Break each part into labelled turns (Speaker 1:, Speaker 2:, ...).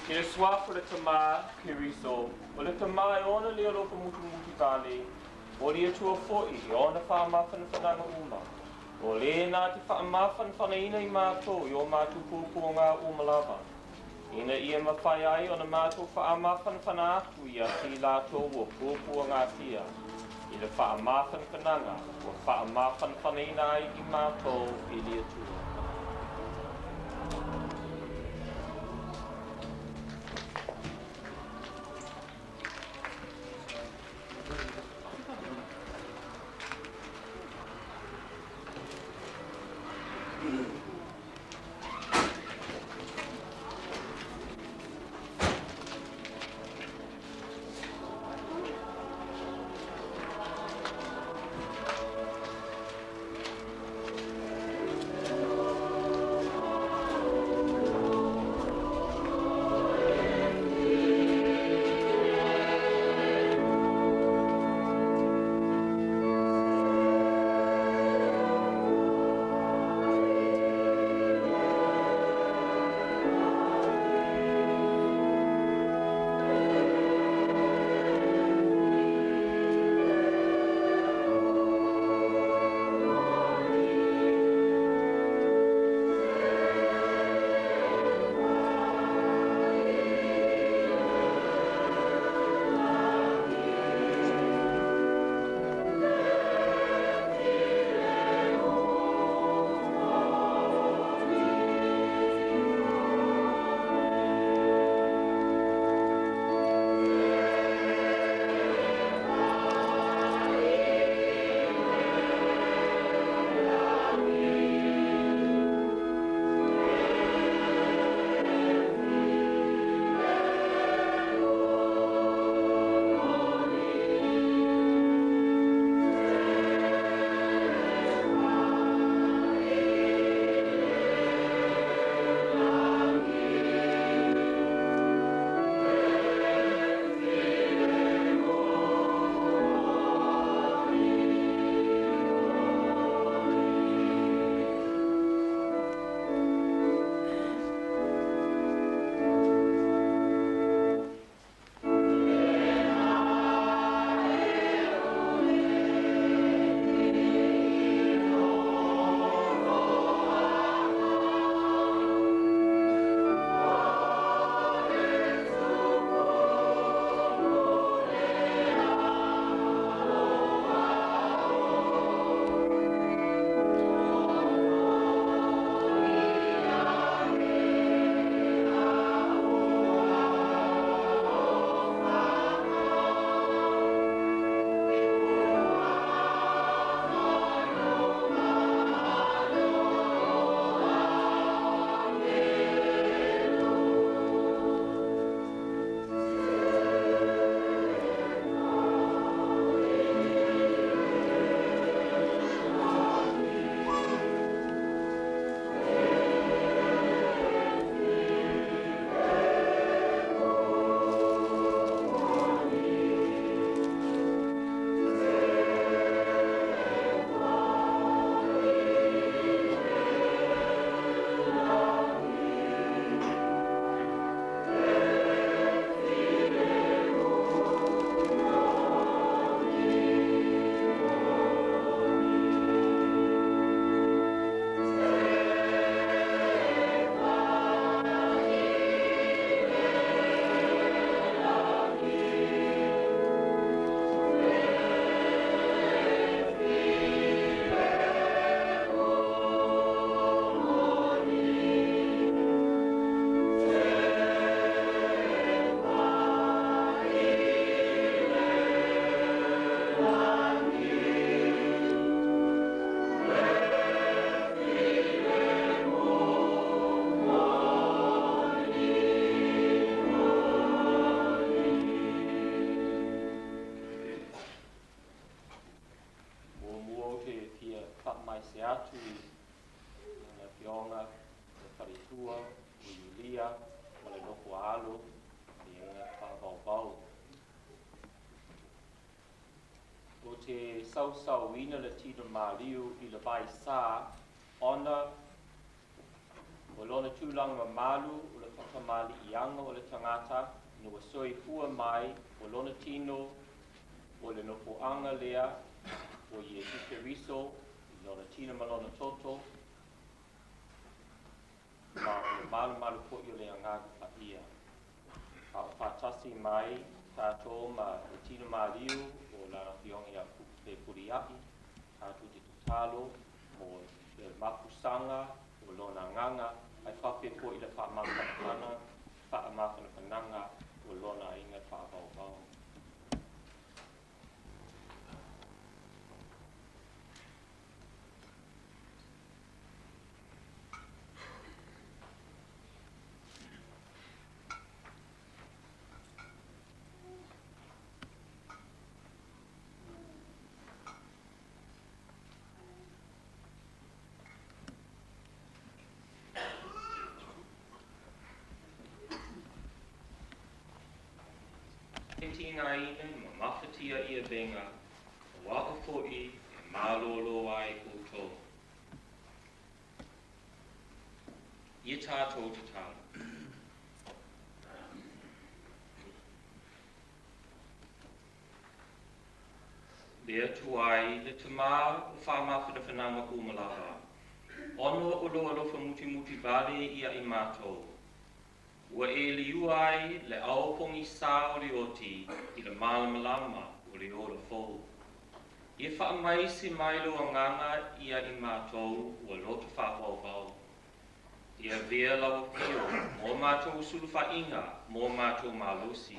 Speaker 1: I le Suafa o le Tama, Keriso, o le Tama e ona le alofa mutumutu vale, o le Atua foi e ona faamafanafanaga uma. O le na te faamafanafanaina i matou i o matou puapuaga uma lava, ina ia mafai ai ona matou faamafanafana atu ia te i latou ua puapuagatia, i le faamafanafanaga ua faamafanafanaina ai i matou e le Atua. te sausauina le tino maliu i le vaisa ona o lona tulaga mamalu o le faatamaliiaga o le tagata ina ua soifua mai o lona tino o le nofoaga lea o Iesu Keriso i lona tino ma lona toto ma o le malumalu foi o le Agaga Paia. A o faatasi mai tatou ma le tino maliu o Lana Afioga ia Fepuleai, tatou te tatalo mo le mapusaga o Lona Agaga ae faapea foi le faamafanafanaga o Lona aiga faavaovao. E tigaina ma mafatia i avega, o aʻu foi e malōlō ai ʻoutou. Ia tatou tatalo. Le Atua e, le Tamā o faamafanafanaga uma lava, ona o lou alofa mutimuti vale ia i matou, ua e liua ai le ao pogisā o le oti i le malamalama o le ola fou. Ia faamaise mai lou Agaga ia i matou ua loto faavaovao. Ia avea lau afio mo matou sulufaiga mo matou malosi,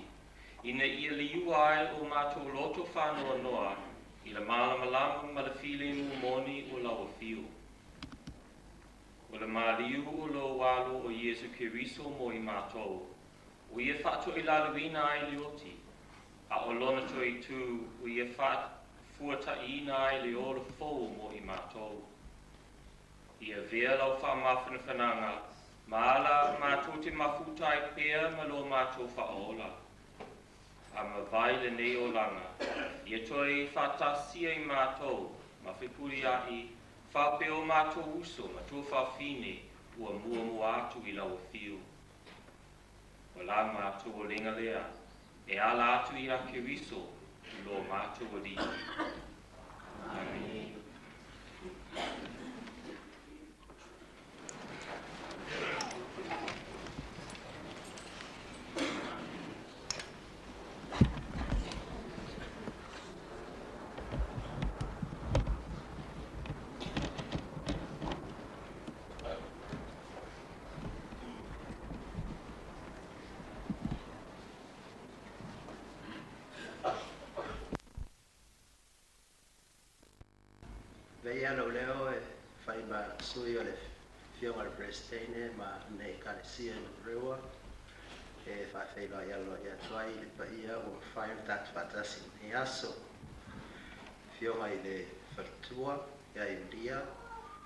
Speaker 1: ina ia liua ai o matou loto faanoanoa i le malamalama ma le filemu moni o lau afio. O le maliu o lou Alo o Iesu Keriso mo i matou, ua ia faatoilaloina ai le oti, a o lona toe tu ua ia faafuataiina ai le ola fou mo i matou. Ia avea lau faamafanafanaga ma ala matou te mafuta ai pea ma lo matou Faaola. A mavae lenei olaga, ia toe faatasia i matou ma fepuliai faapea o matou uso ma tuafafine ua muamua atu i lau afio. O la matou oliga lea e ala atu iā Keriso lo matou Alii. Amene.
Speaker 2: Veia lou leo e fai ma sui o le Afioga i le Peresetene ma lenei Ekalesia i Manurewa e faafeiloai aloaia atu ai i le paia ua mafai ona tatou faatasi i lenei aso. Afioga i le Faletua ia Iulia,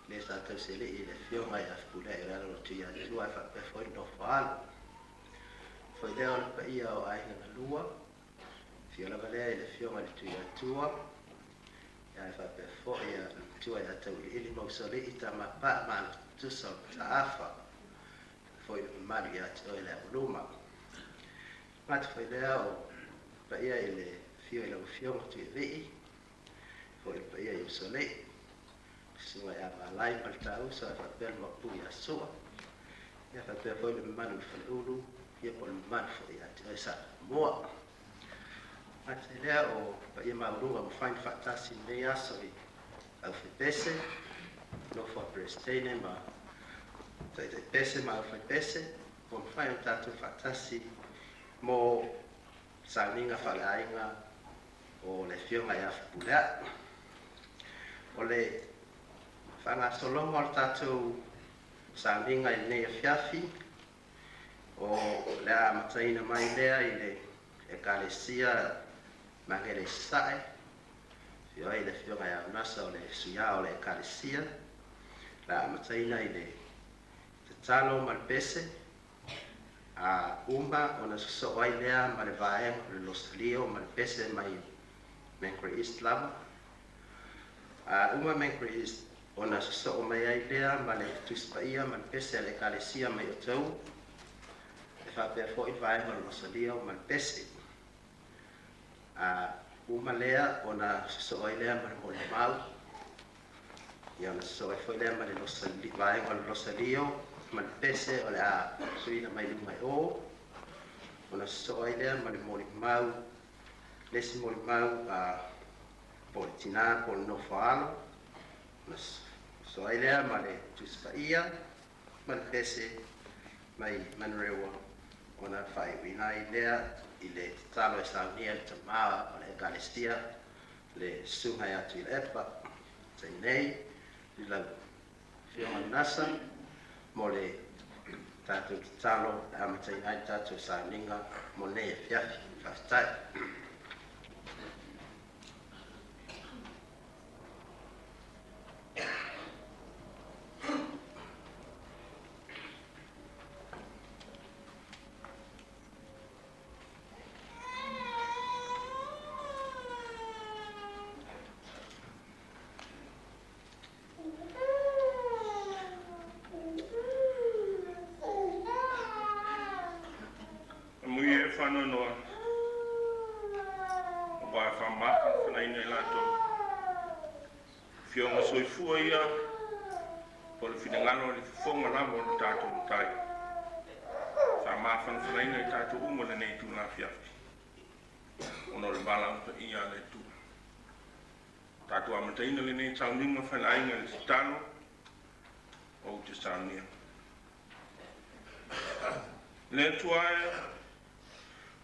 Speaker 2: le sa tauselii i le Afioga ia Fepuleai o le Alo o Tuiatua ae faapea foi le nofo a alo. Foi lea o le paia o aiga na lua, afio lava lea i le Afioga i le Tuiatua, ae faapea foi le matua ia Tauiliili ma Usoalii, Tamapaa ma alo tutusa o Mataafa, faapea foi le mamalu ia te oe le Auluma. Gata foi lea o paia i le afio i lau Afioga Tuialii, foi le paia i Usoalii, susuga ia Valai ma le Taauso ae faapea le Maopu ia Sua, ia faapea foi le mamalu i le Faleulu, ia po o le mamalu foi ia te oe Samoa. Gata i lea o paia maualuga ua mafai ona faatasi i lenei aso i aufaipese, nofo a Peresetene ma taitaipese ma aufaipese, ua mafai ona tatou faatasi mo sauniga faaleaiga o le Afioga ia Fepuleai. O le faagasologa o le tatou sauniga i lenei afiafi, o le a amataina mai lea i le Ekalesia Magele i Sasae, afio ai le Afioga ia Unasa o le Suiā o le Ekalesia. O le a amataina i le tatalo ma le pese, a uma ona sosoo ai lea ma le vaega o le Losalio ma le pese mai Mangere East lava. A uma Mangere East ona sosoo mai ai lea ma le Tusi Paia ma le Pese a le Ekalesia mai Otahuhu, e faapea foi le vaega o le Losalio ma le Pese. A uma lea ona sosoo ai lea ma le Molimau, ia ona sosoo ai foi lea ma le vaega o le Losalio ma le Pese o le a suiina mai luma i o, ona sosoo ai lea ma le Molimau, le isi molimau a po o le tinā po o le nofo a alo, ona sosoo ai lea ma le Tusi Paia ma le Pese mai Manurewa, ona faaiuina ai lea i le tatalo e saunia e le tamā o le Ekalesia, le Susuga ia Tuilaepa. Taimi nei i lau Afioga Manasa mo le tatou tatalo e amataina ai le tatou sauniga mo lenei afiafi. Faafetai.
Speaker 3: Amuia e faanoanoa aua e faamafanafanaina i latou Afioga soifua ia po o le finagalo o le fofoga lava o le tatou Matai. Faamafanafanaina i tatou uma lenei itula afiafi ona o le valaau paia a le Atua. Tatou amataina lenei sauniga faleaiga i le tatalo ou te saunia. Le Atua e,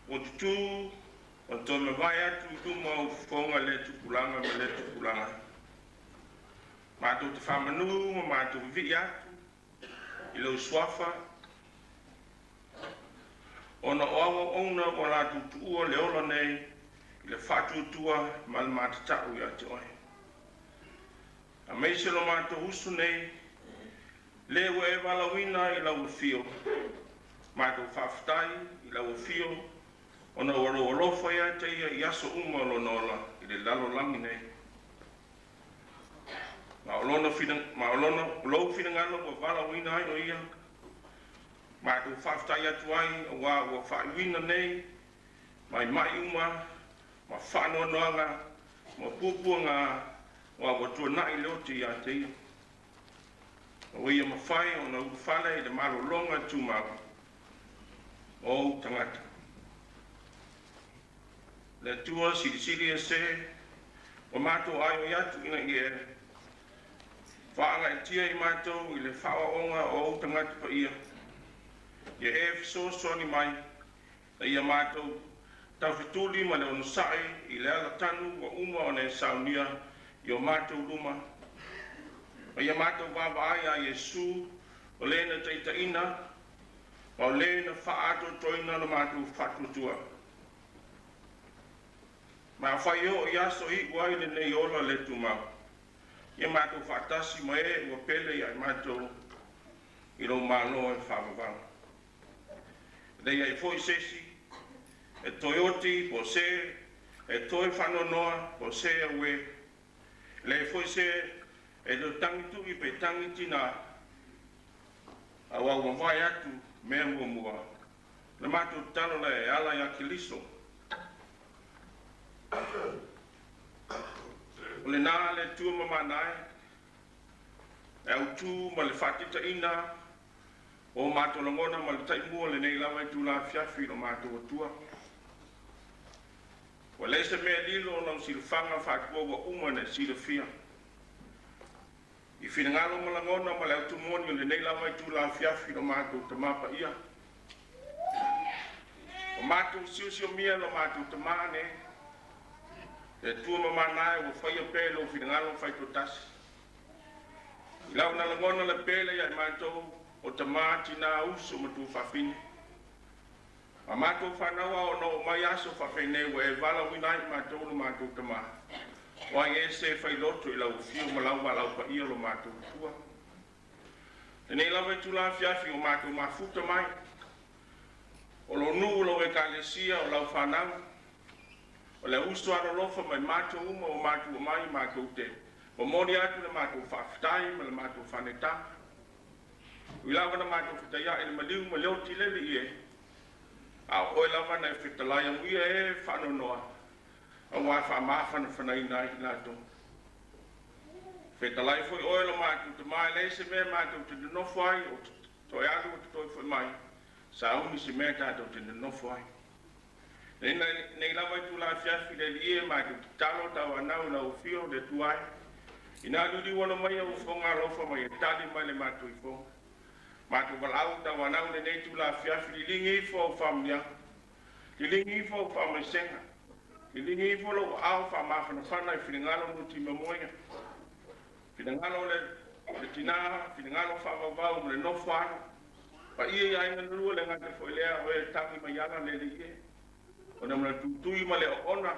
Speaker 3: ua tutū o le toe mavae atu i luma o ou fofoga lea tupulaga ma lea tupulaga. Matou te faamanu ma matou vivii atu i lou suafa ona o au auauna ua latou tuua le ola nei i le faatuatua ma le matatau ia te oe. Aemaise lo matou uso nei, le ua e valaauina i lau afio, matou faafetai i lau afio ona ua lou alofa ia te ia i aso uma o lona ola i le lalolagi nei. Ma o lona ma o lona lou finagalo ua valaauina ai o ia, matou faafetai atu ai auā ua faaiuina nei mai ma'i uma ma faanoanoaga ma puapuaga aua ua tuanai le oti ia te ia. Ua ia mafai ona ulufale i le malologa tumau o ou tagata. Le Atua silisili ese ua matou aioi atu ina ia e faagaitia i matou i le faaoaoga o ou tagata paia, ia e fesoasoani mai ina ia matou taufetuli ma le onosai i le alatanu ua uma ona e saunia i o matou luma, ma ia matou vaavaai iā Iesu o le na taitaiina ma o le na faaatoatoaina lo matou faatuatua. Ma afai e oo i aso e iu ai lenei ola le tumau, ia matou faatasi ma e ua pele ia i matou i lou Malo e faavavau. E leai ai foi se isi e toe oti po o se e toe faanoanoa po o se e auē. E leai foi se e toe tagi tui pe tagi tinā, aua ua mavae atu mea muamua. Le matou tatalo lea e ala ia Keriso. O lena le Atua mamana e, e autu ma le faataitaiina o matou lagona ma le taimua lenei lava itula afiafi i lo matou Atua. Ua leai se mea e lilo o lau silafaga faatua ua uma ona e silafia. I finagalo ma lagona ma le autumoni o lenei lava itula afiafi i lo matou Tamā Paia. Ua matou siosiomia lo matou Tamā nei, le Atua mamana e ua faia pea i lou finagalo faitoatasi. I lau na lagona le pele ia i matou o tamā, tinā, uso ma tuafafine. Ma matou fanau a ona oo mai aso faapenei ua e valaauina ai i matou lo matou Tamā. O ai ea se e failoto i lau afio ma lau valaau paia lo matou Atua. Lenei lava itula afiafi ua matou mafuta mai, o lou nuu, lau Ekalesia, o lau fanau, o le uso alolofa mai matou uma ua matua mai matou te Momoli atu le matou faafetai ma le matou faanetaga. Ui lava na matou fetaia'i i le maliu ma le oti le Alii e, a o Oe lava na e fetalai amuia e faanoanoa, auā e faamafanafanaina ai i latou. Fetalai foi Oe lo matou Tamā e leai se mea matou te nonofo ai, o te toe alu o te toe foi mai, sauni se mea tatou te nonofo ai. Nei, nei lava itula afiafi le Alii e, matou tatalo tauanau i lau Afio le Atua e, ina liuliu alo mai au fofoga alofa ma ia tali mai le matou ifoga. Matou valaau tauanau lenei itula afiafi, liligi ifo au faamanuiaga, liligi ifo au faamaisega, liligi ifo lou aao faamafanafana i finagalo nutimamoia, finagalo o le tinā, finagalo faavauvau ma le nofo alo, paia i aiga na lua le gata foi lea o e tagi mai ala le Alii e, ona ma le tutui ma le oona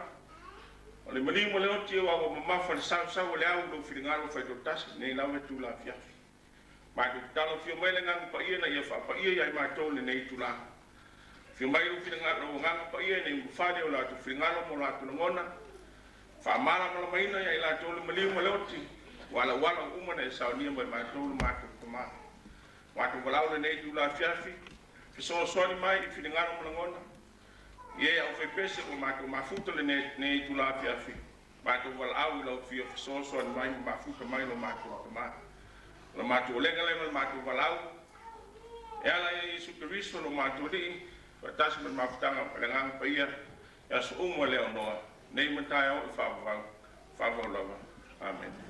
Speaker 3: o le maliu ma le oti aua ua mamafa le sausau o le au i lou finagalo faitoatasi nei lava itula afiafi. Matou tatalo afio mai le Agaga Paia ina ia faapaia ia i matou i lenei itula. Afio mai lou finagalo, lou Agaga Paia ina ia mafale o latou finagalo ma o latou lagona, faamalamalamaina ia i latou le maliu ma le oti, ua alauala ua uma ona e saunia mo i matou le matou Tama. Matou valaau lenei itula afiafi, fesoasoani mai i finagalo ma lagona, i e aufaipese ua matou mafuta lenei itula afiafi, matou valaau i lau Afio fesoasoani mai ma mafuta mai lo matou Tama. O le matou olega lea ma le matou valaau, e ala ia Iesu Keriso lo matou Alii, faatasi ma le mafutaga o le Agaga Paia, i aso uma le aonoa, nei ma taeao i faavavau, faavavau lava. Amene.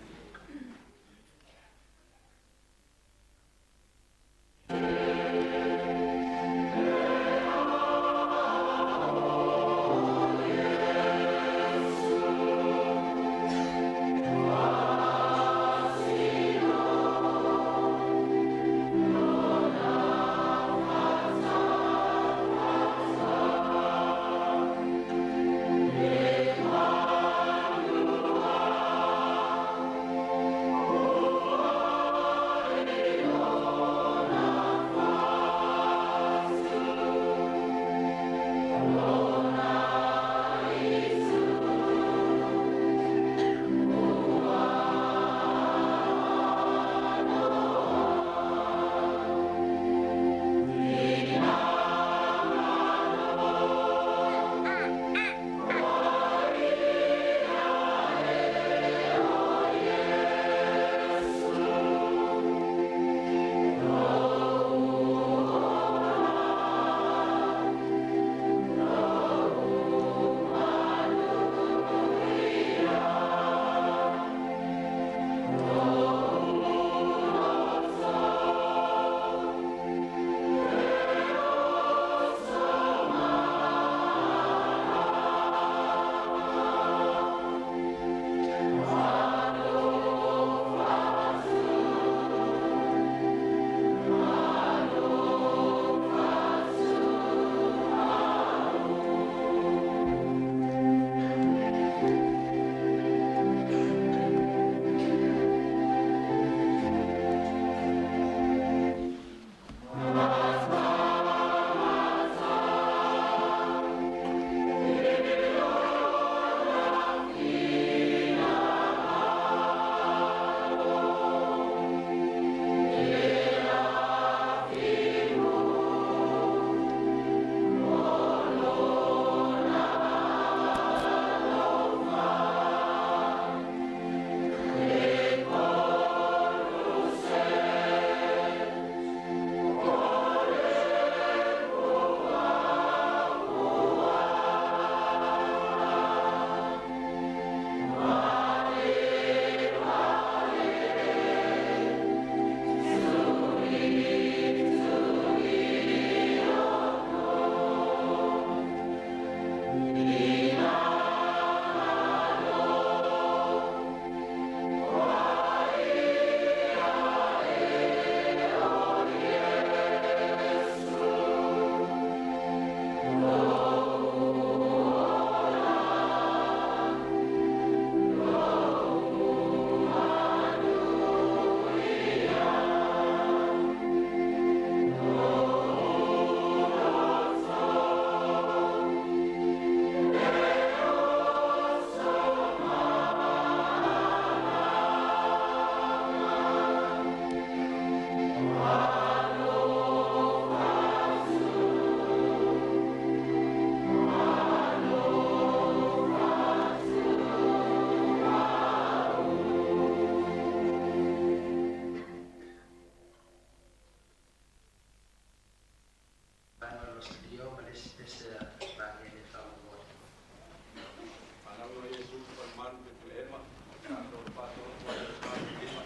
Speaker 4: 8 Petelehema, tatou le faatoatoa i le 45.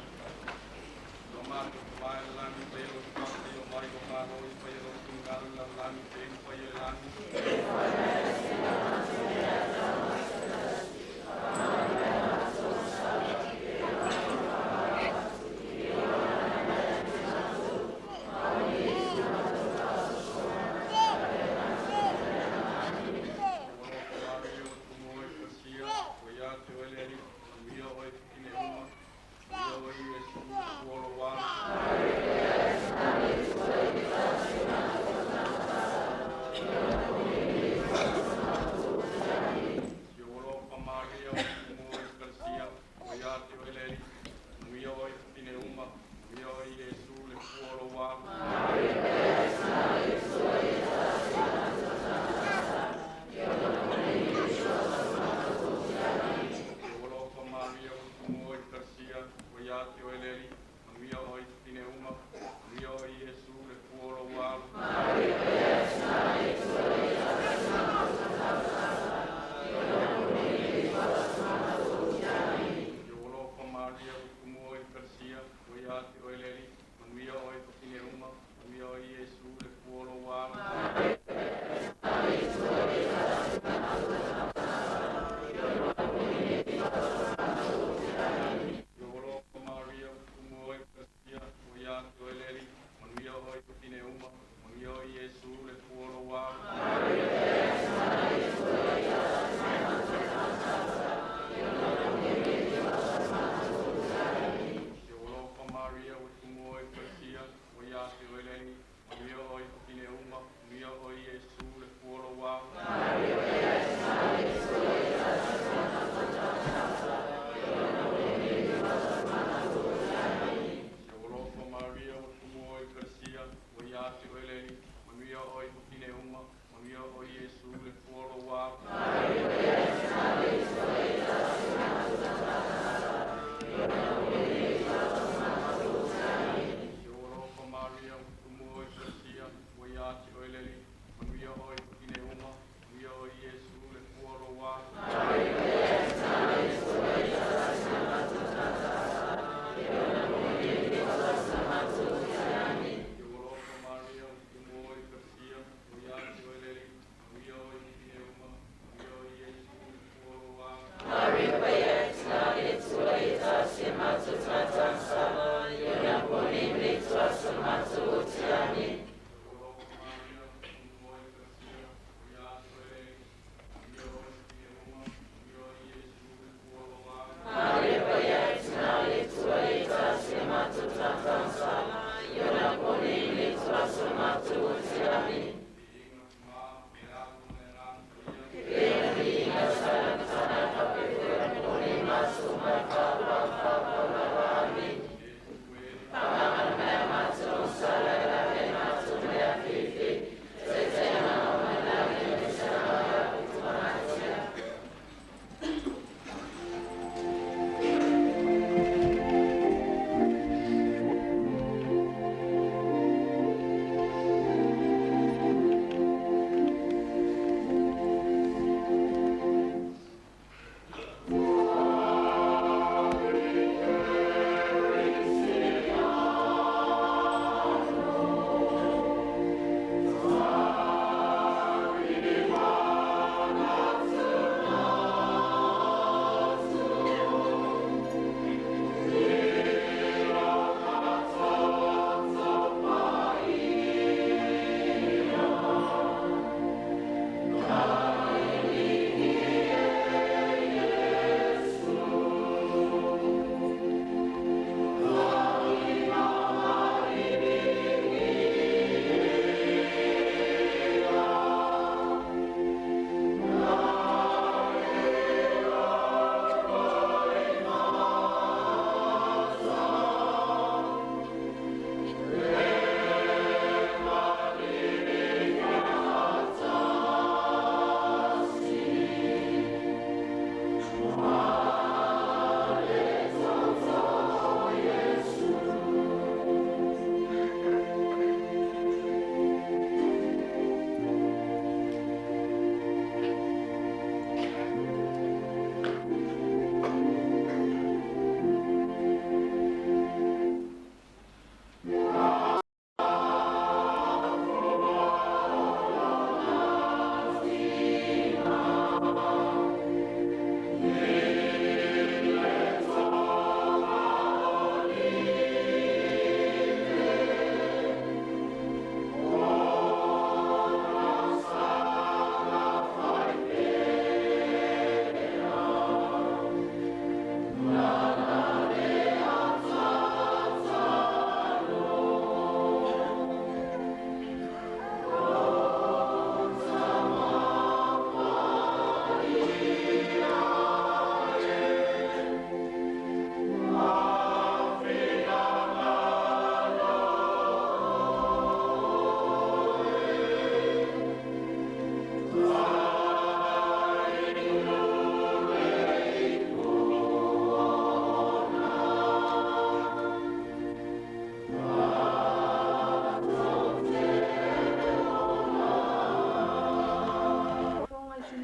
Speaker 4: Lo matou Tama i le lagi, faia lou faamaio mai lou Malo, ia faia lou finagalo i le lalolagi e pei ona faia i le lagi. Ia alofa Maria ua tumua i Ekalesia, ua ia te oe le Alii, manuia oe i fafine uma, manuia oe Iesu, le fua o lou alo. Ia alofa Maria ua tumua i Ekalesia, ua ia te oe le Alii, manuia oe i fafine uma, manuia oe Iesu, le fua o lou alo. Ia alofa Maria ua tumua i Ekalesia, ua ia te oe le Alii, manuia oe i fafine uma, manuia oe Iesu, le fua o lou alo. Ia alofa Maria ua tumua i Ekalesia, ua ia te oe le Alii, manuia oe i fafine uma, manuia oe Iesu, le fua o lou alo. Ia alofa Maria ua tumua i Ekalesia, ua ia te oe le Alii, manuia oe i fafine uma, manuia oe Iesu, le fua o lou alo. Ia alofa Maria ua tumua i Ekalesia, ua ia te oe le Alii, manuia oe i fafine uma, manuia oe Iesu, le fua o lou alo. Ia alofa Maria ua tumua i Ekalesia, ua ia te oe le Alii, manuia oe i fafine uma, manuia oe Iesu, le fua o lou alo. Ia alofa Maria ua tumua i Ekalesia, ua ia te oe le Alii, manuia oe i fafine uma, manuia oe Iesu, le fua o lou alo. Ia alofa Maria ua tumua i Ekalesia, ua ia te oe le Alii, manuia oe i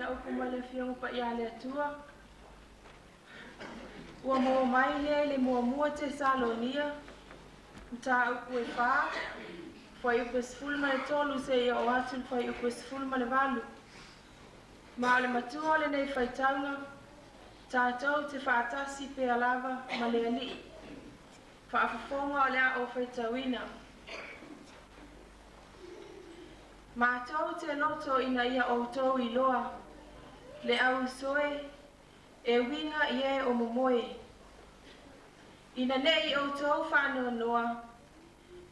Speaker 5: ana upu mai le Afioga Paia a le Atua. Ua maua mai lea i le Muamua Tesalonia, mataupu e 4, fuaiupu e 13 seia oo atu i le fuaiupu e 18. Ma o le matua o lenei faitauga, tatou te faatasi pea lava ma le Alii. Faafofoga o le a ou faitauina. Matou te loto ina ia outou iloa le au uso e, e uiga i e o momoe. Ina ne i outou faanoanoa,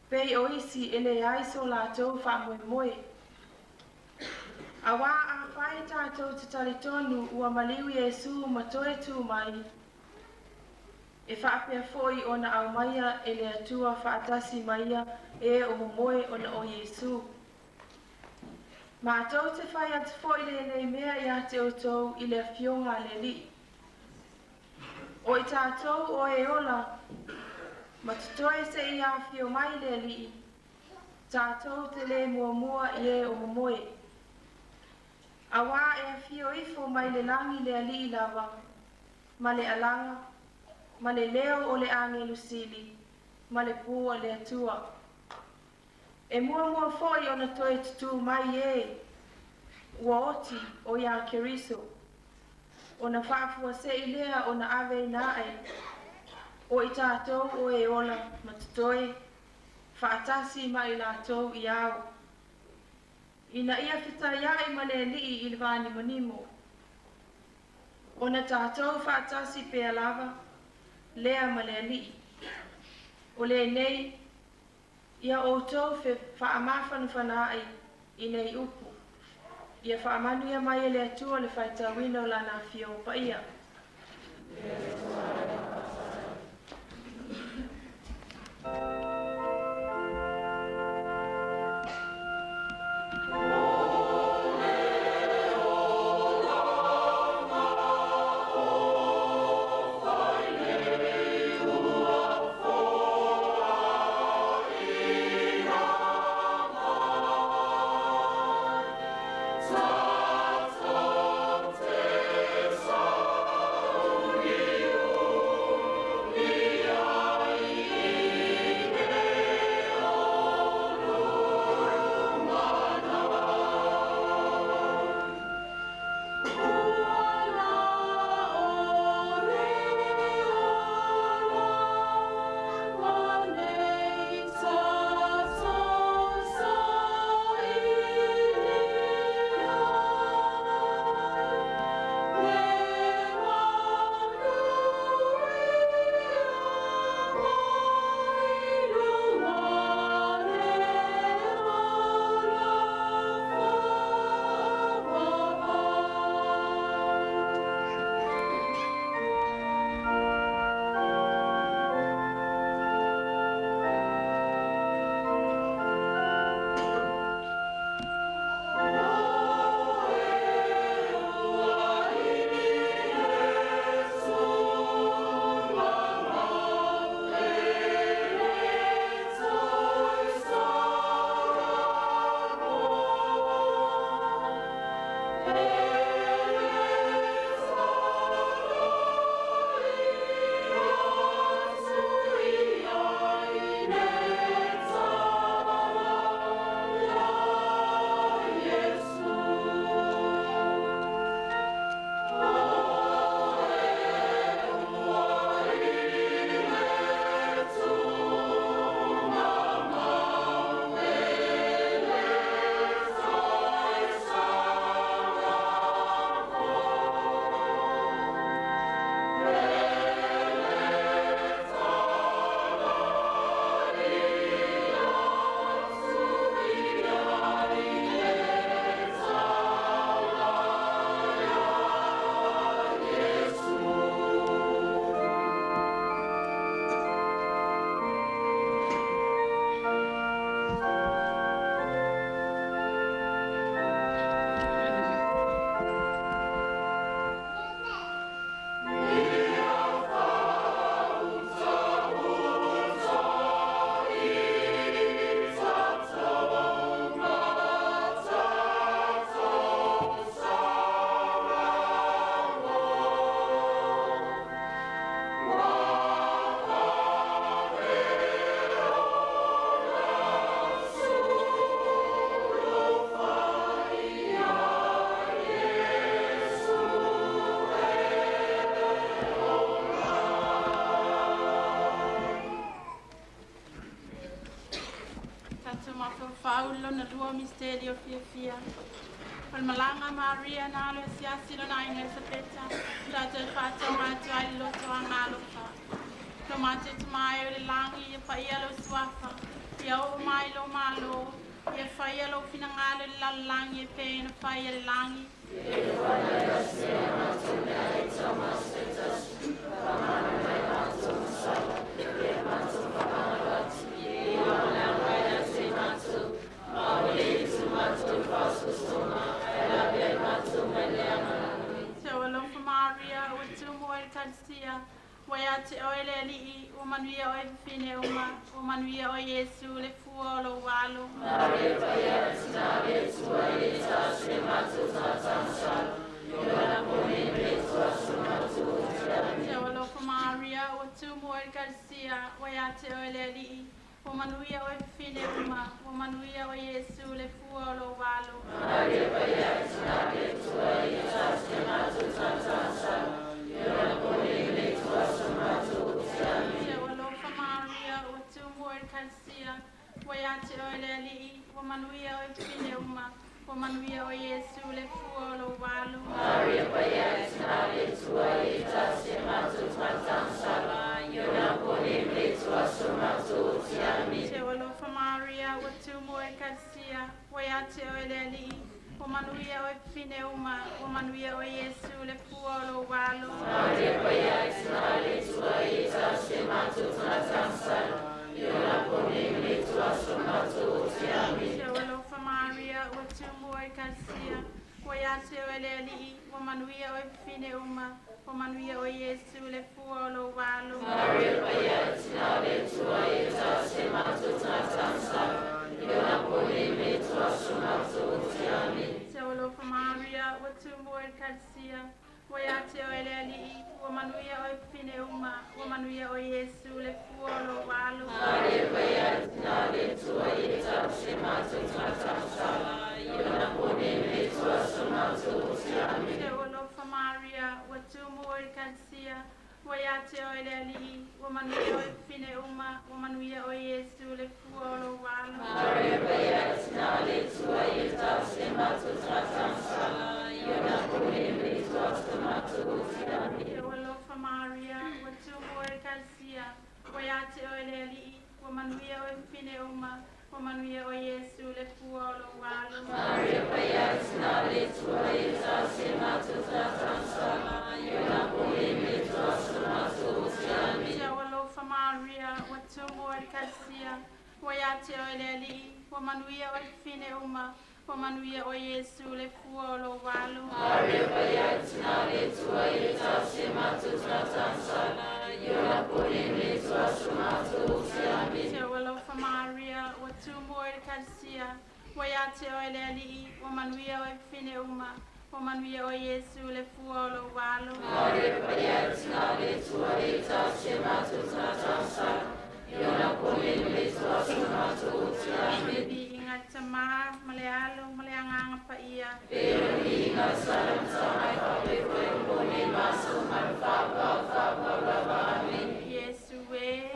Speaker 5: pei o isi e leai so latou faamoemoe. Auā afai tatou te talitonu ua maliu Iesu ma toe tu mai, e faapea foi ona aumaia e le Atua faatasi ma ia e o momoe ona o Iesu. Matou te fai atu foi lenei mea ia te outou i le Afioga a le Alii. O i tatou o e ola ma totoe seia afio mai le Alii, tatou te le muamua i e o momoe. Auā e afio ifo mai le lagi le Alii lava, ma le alaga, ma le leo o le agelu sili, ma le pū a le Atua. E muamua foi ona toe tutū mai e ua oti o iā Keriso, ona faafuasei lea ona aveina ae o i tatou o e ola ma totoe faatasi ma i latou i ao, ina ia fetaiaʻi ma le Alii i le vanimonimo, ona tatou faatasi pea lava lea ma le Alii. O lenei, ia outou faamafanafana ai i nei upu. Ia faamanuia mai e le Atua le faitauina o Lana Afioga Paia.
Speaker 6: misiteli o fiafia. O le malaga a Maria na alu e asiasi i lona aiga Elisapeta, tatou e faatauga atu ai le loto agaalofa. Lo matou Tamā e i le lagi, ia paia lou suafa, ia oo mai lou Malo, ia faia lou finagalo i le lalolagi e pei ona faia i le lagi. Seu alofa Maria, ua tumu oe i le Ekalesia, ua ia te oe le Alii, ua manuia oe fafine uma, ua manuia oe Iesu, le fua o lou alo. Seu alofa Maria, ua tumu oe i le Ekalesia, ua ia te oe le Alii, ua manuia oe fafine uma, ua manuia oe Iesu, le fua o lou alo. Seu alofa Maria, ua tumu oe i le Ekalesia, ua ia te oe le Alii, ua manuia oe fafine uma, ua manuia oe Iesu, le fua o lou alo. Seu alofa Maria, ua tumu oe i le Ekalesia, ua ia te oe le Alii, ua manuia oe fafine uma, ua manuia oe Iesu, le fua o lou alo. Seu alofa Maria, ua tumu oe i le Ekalesia, ua ia te oe le Alii, ua manuia oe fafine uma, ua manuia oe Iesu, le fua o lou alo. Seu alofa Maria, ua tumu oe i le Ekalesia, ua ia te oe le Alii, ua manuia oe fafine uma, ua manuia oe Iesu, le fua o lou alo. Seu alofa Maria, ua tumu oe i le Ekalesia, ua ia te oe le Alii, ua manuia oe fafine uma, ua manuia oe Iesu, le fua o lou alo. Seu alofa Maria, ua tumu oe i le Ekalesia, ua ia te oe le Alii, ua manuia oe fafine uma, ua manuia oe Iesu, le fua o lou alo. Seu alofa Maria, ua tumu oe i le Ekalesia, ua ia te oe le Alii, ua manuia oe fafine uma, ua manuia oe Iesu, le fua o lou alo. Seu alofa Maria, ua tumu oe i le Ekalesia, ua ia te oe le Alii, ua manuia oe fafine uma, ua manuia oe Iesu, le fua o lou alo. Le viiga i le Tamā ma le Alo ma le Agaga Paia. Iesu e.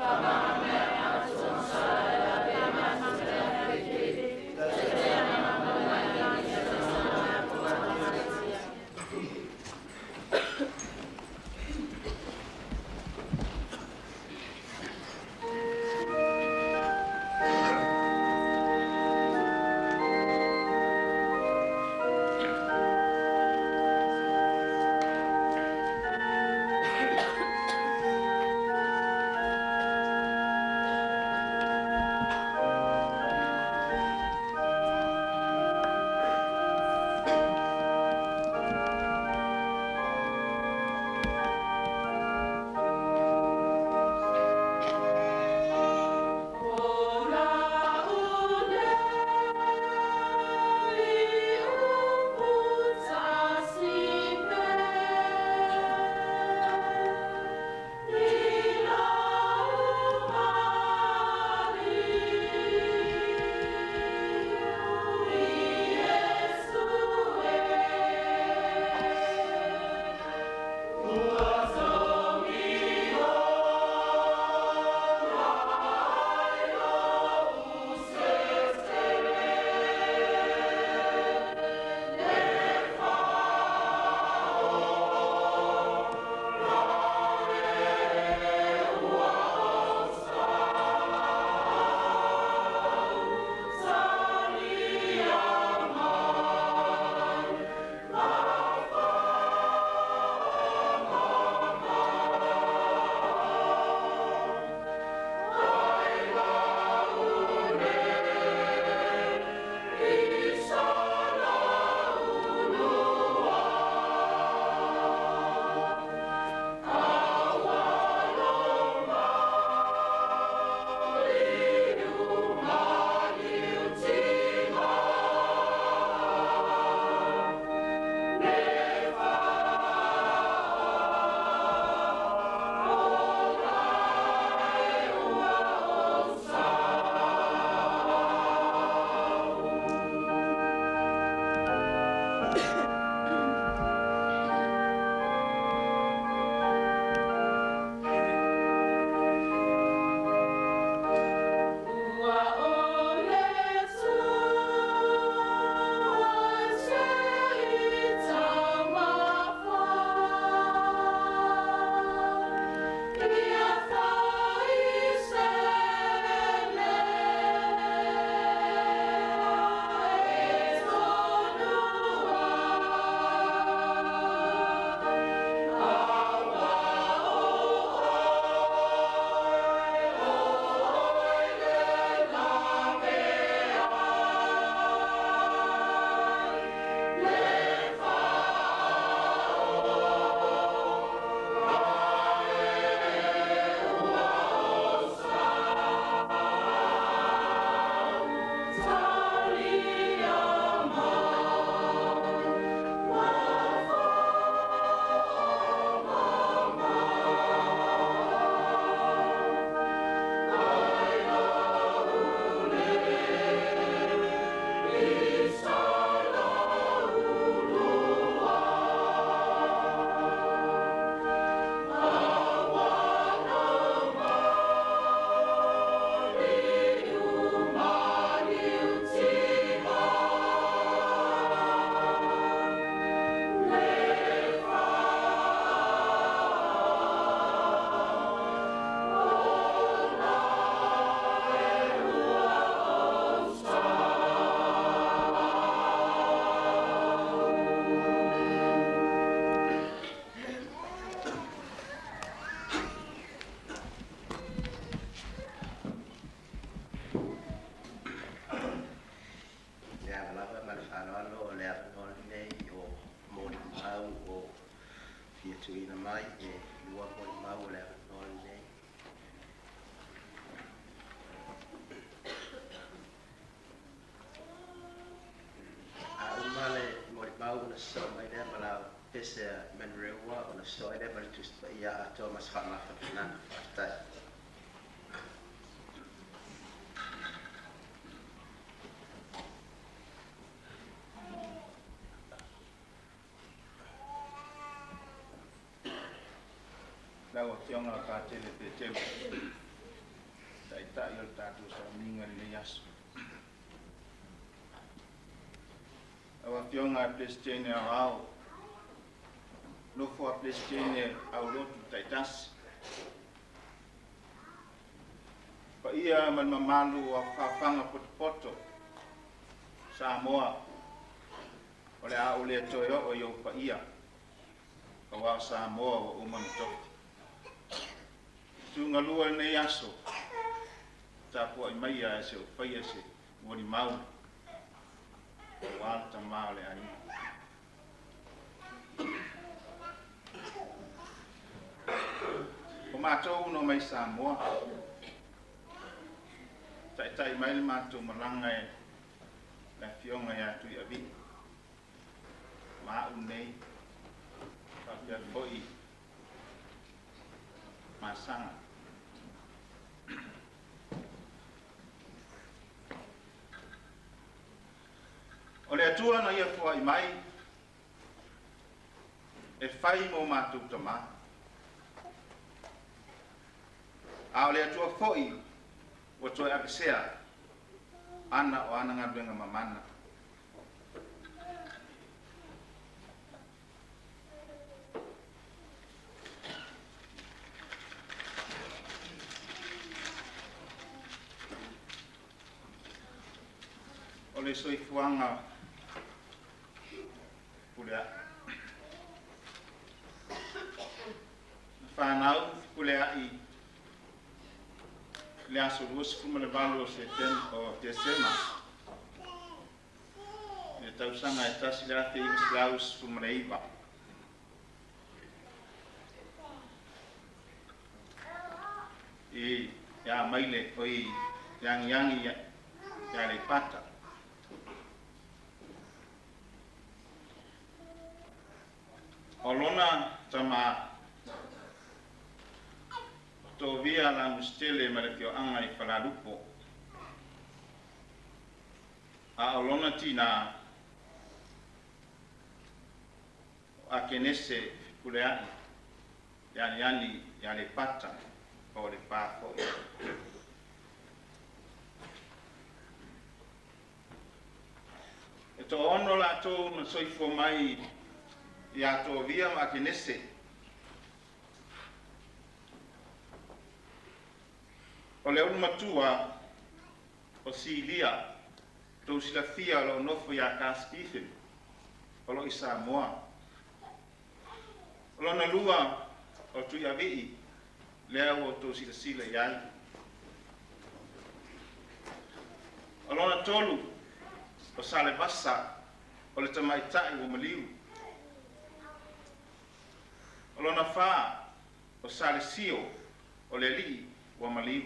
Speaker 2: fia tuuina mai e lua molimau o le avanoa lenei. A uma le molimau ona sosoo mai lea ma lau pese a Manurewa ona sosoo ai lea ma le Tusi Paia atoa ma se faamafanafanaga. Faafetai.
Speaker 3: Lau Afioga Patele Petelo, Taitai o le tatou sauniga i lenei aso. Lau Afioga Peresetene Aoao, nofo a Peresetene aulotu taitasi. Paia ma le mamalu o afafaga potopoto Samoa, o le a ou le toe oo i ou paia, aua o Samoa ua uma ona tofi. Tuugalua lenei aso, tapuai maia e se ou faia se molimau aua le tama o le aiga. O matou na omai Samoa, taitai mai le matou malaga e le Afioga ia Tuiavii ma au nei, faapea foi Masaga. O le Atua na ia foai mai e fai mo matou tama. A o le Atua foi ua toe avesea ana o ana galuega mamana. O le soifuaga Fepuleai. Na fanau Fepuleai i le aso 28 o Setema o Tesema i le tausaga e 1919. I Amaile, o i Agiagi i Aleipata. O lona tama o Tovia Lamusitele ma le afioaga i Falealupo, a o lona tinā o Akenese Fepuleai i Aniani i Aleipata po o Lepa foi. E toaono latou na soifua mai ia Tovia ma Akenese. O le ulumatua o Silia, tou silafia o lo o nofo ia Carl Stephen, o lo o i Samoa. O lona lua o Tuiavii, lea ua outou silasila i ai. O lona tolu o Salevasa, o le tamaitai ua maliu. O lona fa o Salesio, o le alii ua maliu.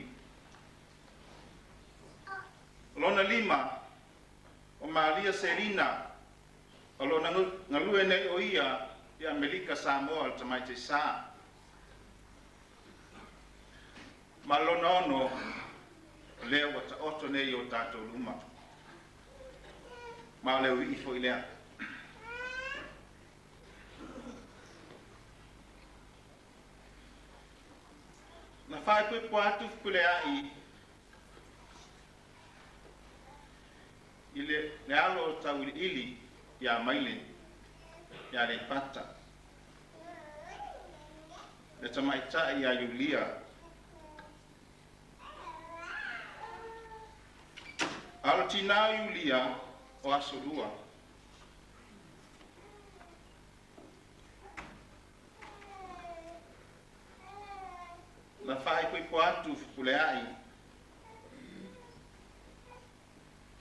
Speaker 3: O lona lima o Malia Selina, o lo o galue nei o ia i Amerika Samoa o le tamaitai sa. Ma lona ono, o lea ua taoto nei i o tatou luma. Ma o le ui'i foi lea. Na faaipoipo atu Fepuleai i le, le alo o Tauiliili ia Maile i Aleipata, le tamaitai ia Iulia. A o le tinā o Iulia o Asolua. Na faaipoipo atu Fepuleai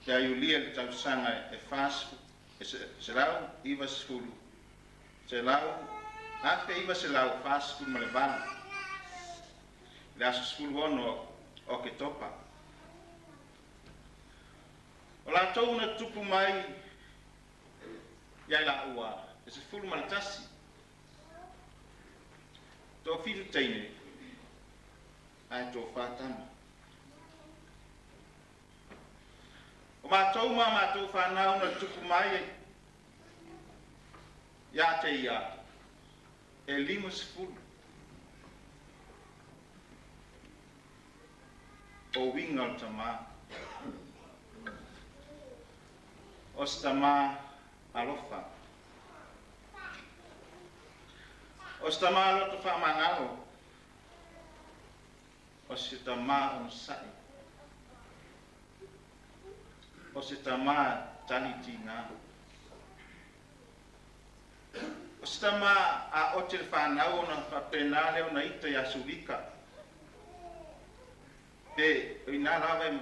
Speaker 3: ia Iulia i le tausaga e 490, 1948 i le aso 16 o Oketopa. O latou na tutupu mai ia i laua e 11, toafitu teine ae toafa tama. O matou ma a matou fanau na tutupu mai ia te ia e 50. O uiga o le tamā. O se tamā alofa. O se tamā loto faamagalo. O se tamā onosai. O se tamā tali tigā. O se tama a ote le fanau ona faapena lea ona ita ia Sulika. Pe o ina lava e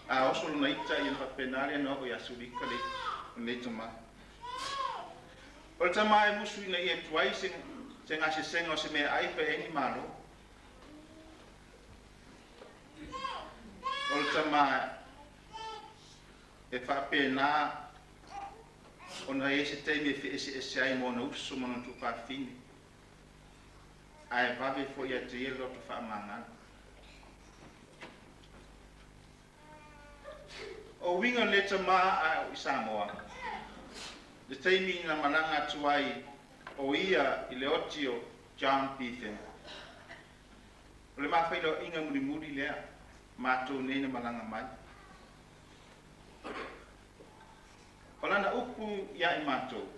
Speaker 3: a oso lona ita ia ona faapena lea ona oo ia Sulika le lenei tama. O le tama e musu ina ia tuai se se gasesega o se meaai pe e ni malo. O le tama e faapena ona i ai se taimi e feeseese ai ma ona uso ma ona tuafafine, ae vave foi ia te ia le loto faamagalo. O uiga o lenei tama a o i Samoa, le taimi na malaga atu ai o ia i le oti o John Beatham. O le mafailoaiga mulimuli lea matou nei na malaga mai. O lana upu ia i matou,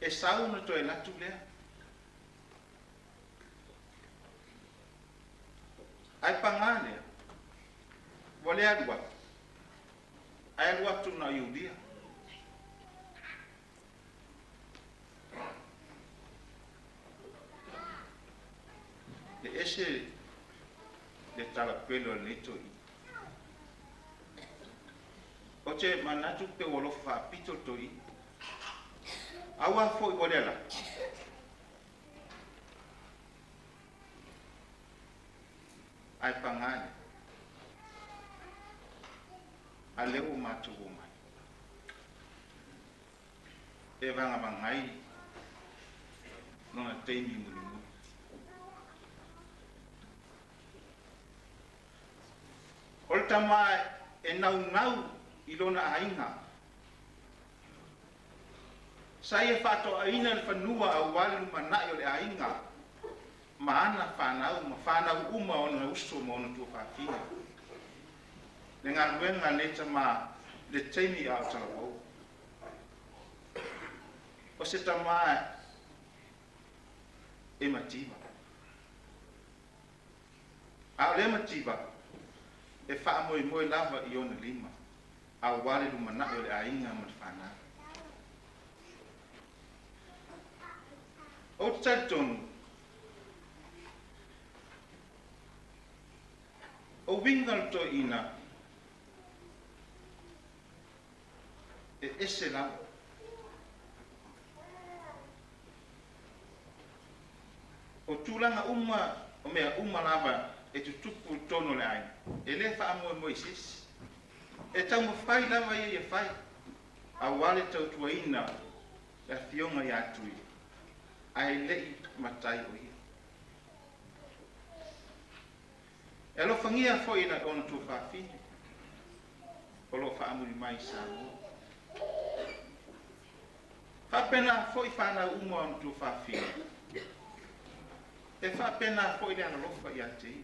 Speaker 3: E sau ona toe alu atu lea. Ae pagā lea, ua le alu atu, ae alu atu na o Iulia. E ese le tala pele o lenei toeaina. Ou te manatu pe ua alofa faapito le toeaina. Aua foi ua le ala. Ae pagā lea. A lea ua matou omai. E vagavagai lona taimi mulimuli. O le tama e naunau i lona aiga. Sa ia faatoaina le fanua aua le lumanai o le aiga ma ana fanau ma fanau uma o ona uso ma ona tuafafine. Le galuega a lenei tama i le taimi a o talavou. O se tama e mativa. A o lea mativa, e faamoemoe lava i ona lima aua le lumanai o le aiga ma le fanau. Ou te talitonu, o uiga o le toeaina e ese lava. O tulaga uma, o mea uma lava e tutupu i totonu o le aiga, e le faamoemoe i se isi. E taumafai lava ia ia fai, aua le tautuaina le afioga ia Tui, ae le i matai o ia. E alofagia foi e ona tuafafine o lo o faamuli mai i Samoa. Faapena foi fanau uma o ona tuafafine. E faapena foi le alolofa ia te ia.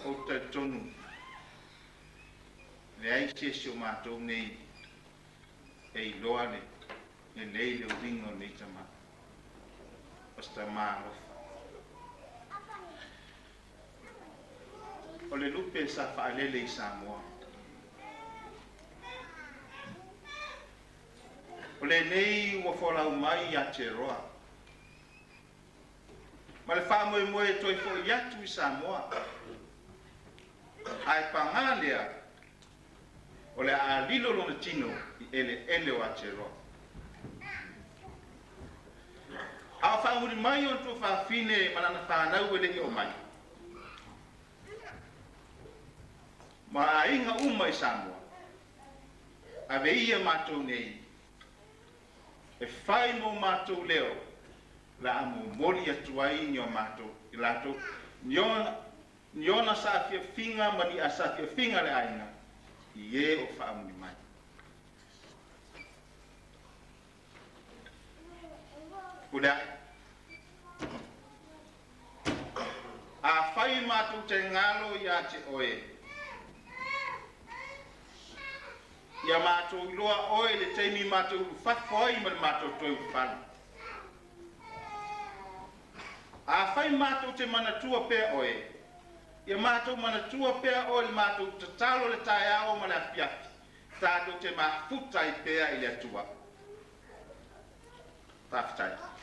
Speaker 3: Ou te talitonu, leai se isi o matou nei e iloa le lelei le uiga o lenei tama, o se tama alofa. O le lupe sa faalele i Samoa. O lenei ua folau mai ia Aotearoa ma le faamoemoe e toe foi atu i Samoa.
Speaker 7: Ae pagā lea, o le a lilo lona tino i eleele o Aotearoa. A o faamuli mai ona tuafafine ma lana fanau e le i oo mai, ma aiga uma i Samoa, ave ia matou nei e fai mo matou leo la a momoli atu ai ni o matou i latou ni ona ni ona saafiafiga ma ni asaafiafiga a le aiga i e o faamuli mai. Pule ae. Afai matou te galo ia te oe, ia matou iloa oe i le taimi matou ulufafo ai ma le matou toe ulufale. Afai matou te manatua pea oe, ia matou manatua pea oe i le matou tatalo i le taeao ma le afiafi, tatou te mafuta ai pea i le Atua. Faafetai.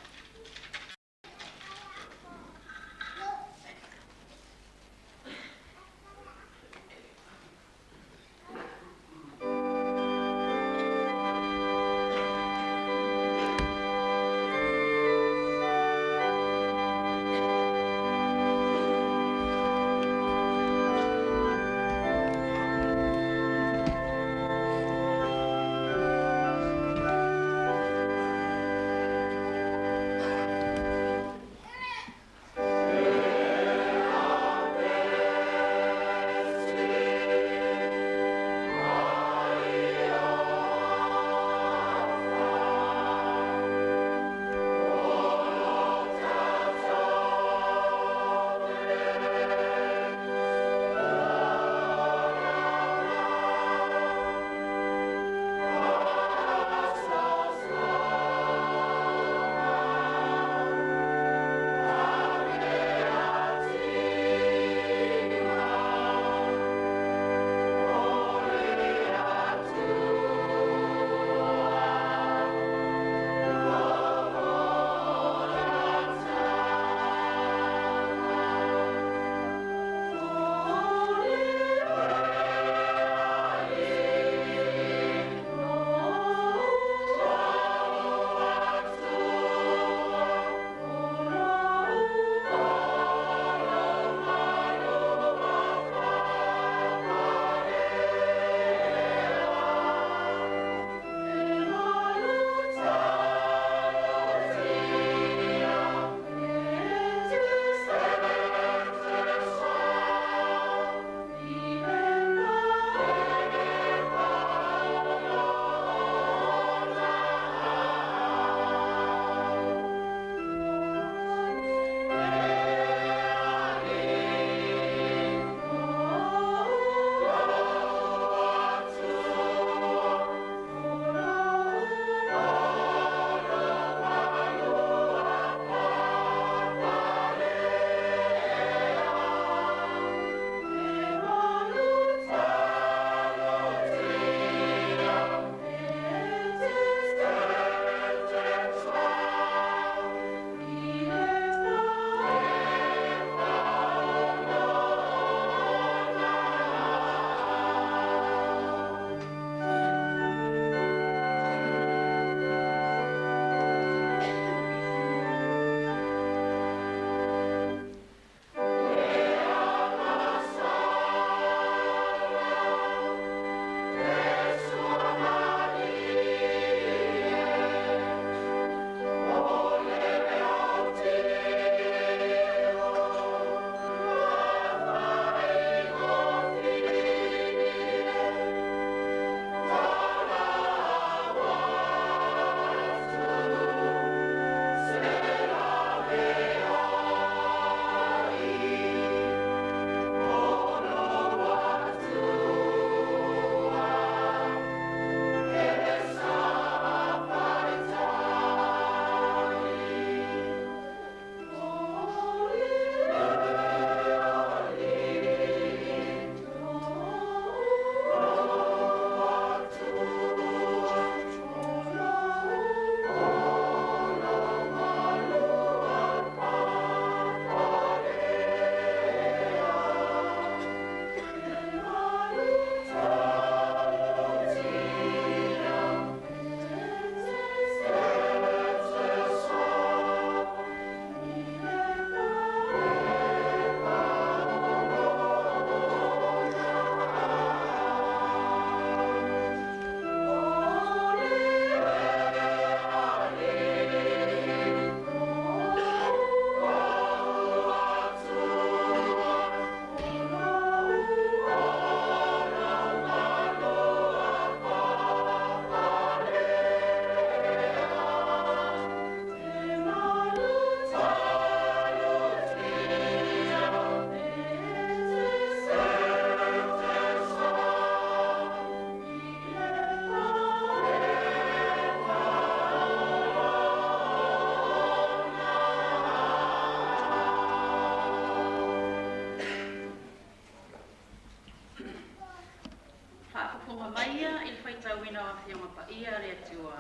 Speaker 8: ia i le faitauina o Afioga Paia a le Atua,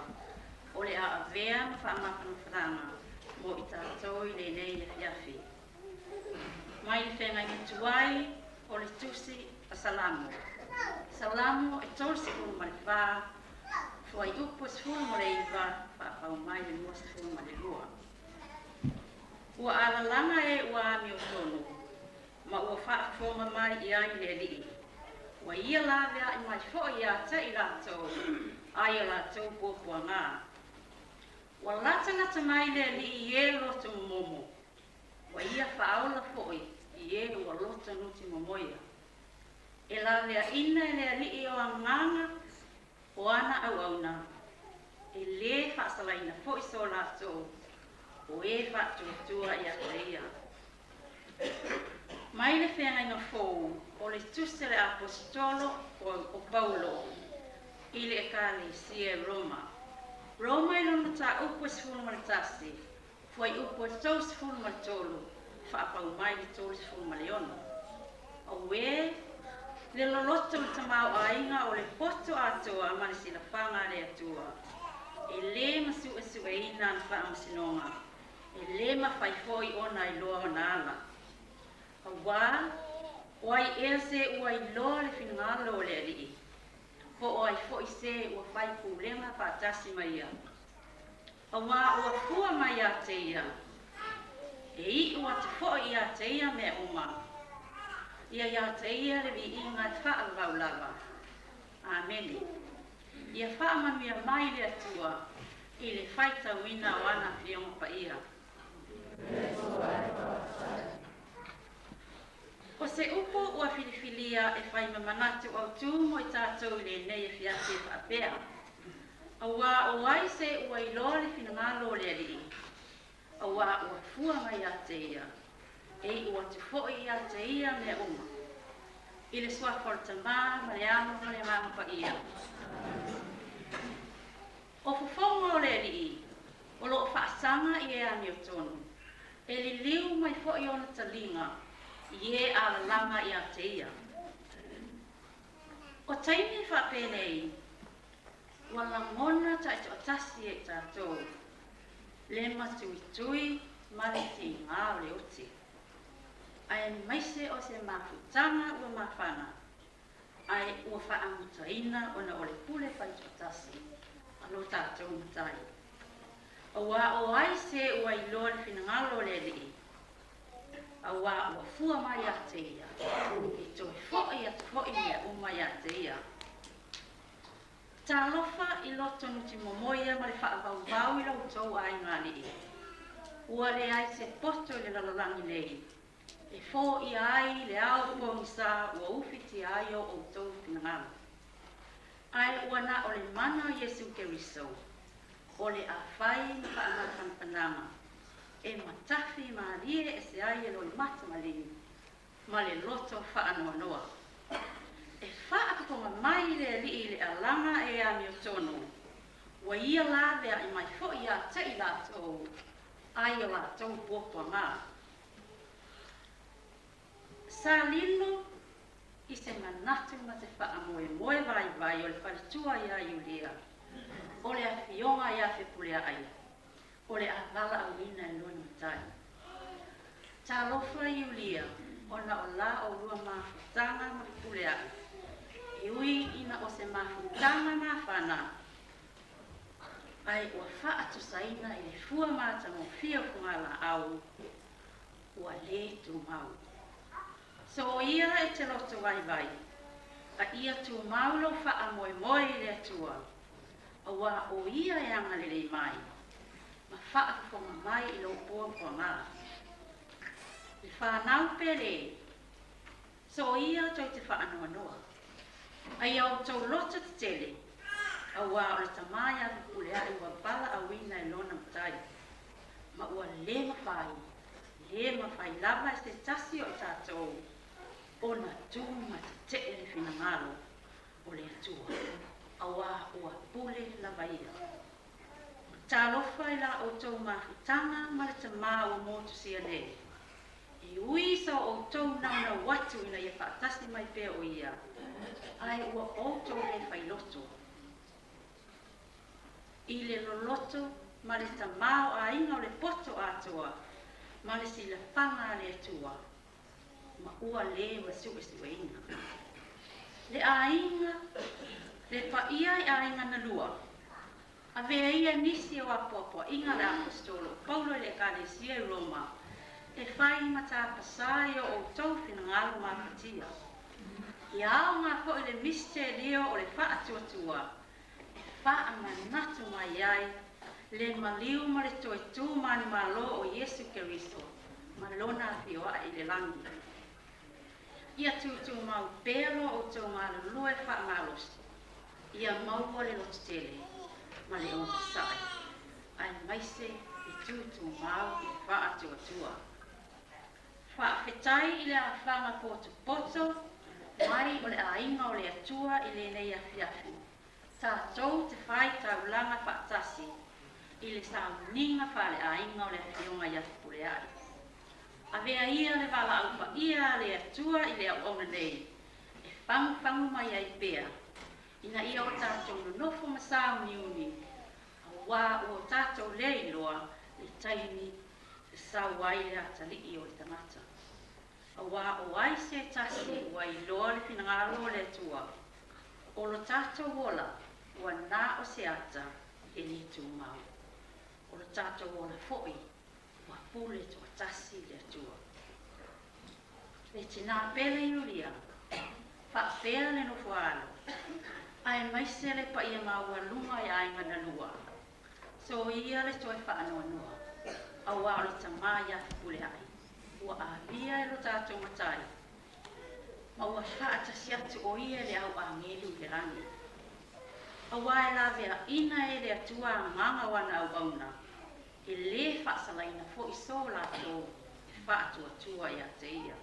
Speaker 8: o le a avea ma faamafanafanaga mo i tatou i lenei afiafi. Mai le Feagaiga Tuai o le Tusi a Salamo. Salamo e 34, fuaiupu 19 faapau mai le 22. Ua alalaga e ua amiotonu, ma ua faafofoga mai i ai le Alii. Ua ia laveai mai foi ia te i latou ai o latou puapuaga. Ua latalata mai le Alii i e loto momomo, ua ia faaola foi i e ua loto nuti momoia. E laveaina e le Alii o agaga o ana auauna, e lē faasalaina foi so latou o e faatuatua ia te ia. Mai le Feagaiga Fou o le Tusi a le Aposetolo o Paulo i le Ekalesia i Roma. Roma i lona mataupu e 11, fuaiupu e 33, faapau mai le 36. Auē le loloto o le tamaoaiga o le poto atoa ma le silafaga a le Atua, e lē masu'esu'eina ana faamasinoga, e lē mafai foi ona iloa ona ala. Auā, o ai ea se ua iloa le finagalo o le Alii, po o ai foi se ua fai pulega faatasi ma ia? Auā ua fua mai ia te ia, e iu atu foi ia te ia mea uma. Ia ia te ia le viiga e faavavau lava. Amene. Ia faamanuia mai le Atua i le faitauina o ana Afioga Paia. O se upu ua filifilia e fai ma manatu autū mo i tatou i lenei afiafi e faapea, Auā o ai se ua iloa le finagalo o le Alii, auā ua fua mai ia te ia, e iu atu foi ia te ia mea uma. I le Suafa o le Tamā ma le Alo ma le Agaga Paia. O fofoga o le Alii, o lo o faasaga i e amiotonu, e liliu mai foi ona taliga i e alalaga ia te ia. O taimi faapenei, ua lagona taitoatasi e i tatou le matuitui ma le tigā o le oti, aemaise o se mafutaga ua mafana ae ua faamutaina ona o le pule faitoatasi a lo tatou Matai. Auā o ai se ua iloa le finagalo o le Alii, auā ua fua mai ia te ia, e toe foi atu foi mea uma ia te ia. Talofa i loto nutimomoia ma le faavauvau i lo outou aiga alii. Ua leai se poto i le lalolagi nei e foia ai le ao pogisa ua ufitia ai o outou finagalo. Ae ua na o le mana o Iesu Keriso o le a fai ma faamafanafanaga e matafi malie ese ai e loimata maliu ma le loto faanoanoa. E faafofoga mai le Alii i le alaga e amiotonu, ua ia laveai mai foi ia te i latou ai o latou puapuaga. Sa lilo i se manatu ma se faamoemoe vaivai o le faletua ia Iulia, o le afioga ia Fepuleai, o le a valaauina e lona matai. Talofa Iulia, ona o la oulua mafutaga ma Fepuleai, e ui ina o se mafutaga mafana, ae ua faatusaina i le fua matagofie o fugalaau ua lē tumau. Soia e te loto vaivai, a ia tumau lou faamoemoe i le Atua, auā o ia e agalelei mai ma faafofoga mai i lou puapuaga. Le fanau pele, soia tou te faanoanoa, a ia outou loto tetele, auā o le Tama ia Fepuleai ua valaauina e lona Matai, ma ua lē mafai, lē mafai lava e se tasi o i tatou ona tu ma tetee le finagalo o le Atua, auā ua pule lava ia. Talofa i la outou mafutaga ma le Tamā ua motusia nei. E ui i so outou naunau atu ina ia faatasi mai pea o ia, ae ua outou le failoto i le loloto ma le tamaoaiga o le poto atoa ma le silafaga a le Atua, ma ua le masuesueina. Le aiga, le paia i aiga na lua, Avea ia nisi o apoapoaiga a le Aposetolo o Paulo i le Ekalesia i Roma e fai ma tapasā i o outou finagalo mafatia. Ia aoga foi le misitelio o le faatuatua e faamanatu mai ai le maliu ma le toe tu manumalo o Iesu Keriso ma Lona afioa'i i le lagi. Ia tutumau pea lo outou galulue faamalosi ia maua le lototele ma le onosai, aemaise le tutumau i le faatuatua. Faafetai i le afaga potopoto mai o le aiga o le Atua i lenei afiafi, tatou te fai taulaga faatasi i le sauniga faaleaiga o le Afioga ia Fepuleai. Avea ia le valaau paia a le Atua i le auauna nei e fagufagu mai ai pea, ina ia o tatou nonofo ma sauniuni, auā ua o tatou le iloa le taimi e sau ai le atalii o le tagata. Auā o ai se tasi ua iloa le finagalo o le Atua, o lo tatou ola ua na o se ata e le tumau. O lo tatou ola foi ua pule toatasi i le Atua. Le tinā pele Iulia, faapea le nofo a alo, aemaise le paia maualuga i aiga na lua, soia le toe faanoanoa, auā o le tama ia Fepuleai, ua avia e lo tatou Matai, ma ua faatasi atu o ia i le au agelu i le lagi. Auā e laveaina e le Atua agaga o ana auauna, E lē faasalaina foi so latou e faatuatua ia te ia.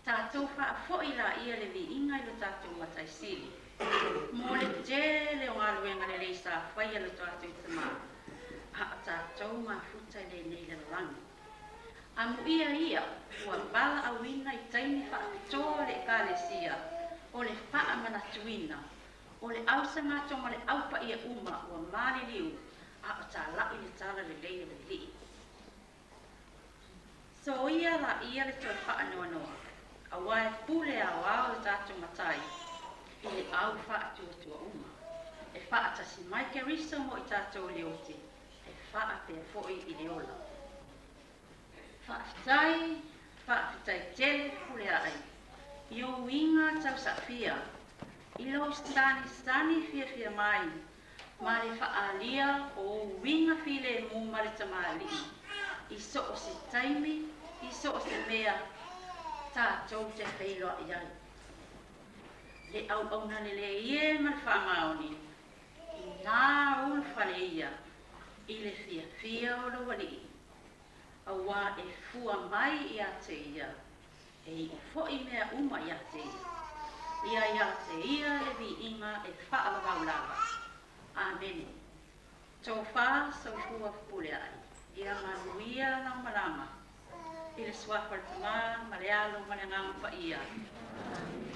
Speaker 8: Tatou faafo'i laia le viiga i lo tatou Matai Sili, mo le tele o galuega lelei sa faia e lo tatou Tamā, a o tatou mafuta i lenei lalolagi. Amuia ia ua valaauina i taimi faapitoa o le Ekalesia o le faamanatuina o le ausagato ma le aupaia uma ua maliliu a o tala'i le tala lelei o le Alii. Soia laia le toe faanoanoa, auā e pule aoao lo tatou Matai i le au faatuatua uma. E faatasi mai Keriso mo i tatou i le oti, e faapea foi i le ola. Faafetai, faafetai tele Fepuleai i ou uiga tausaafia, i lou sanisani fiafia mai ma le faaalia o ou uiga filemu ma le tamalii i so o se taimi, i so o se mea tatou te feiloai ai. Le auauna lelei e ma le faamaoni, inā ulufale ia i le fiafia o lou alii, auā e fua mai ia te ia, e iʻu foi mea uma ia te ia. Ia ia te ia le viiga e faalavau lava. Amene. Tofa soifua Fepuleai, ia manuia lau malama i le Suafa o le Tama ma le Alo ma le Agaga Paia. Amene.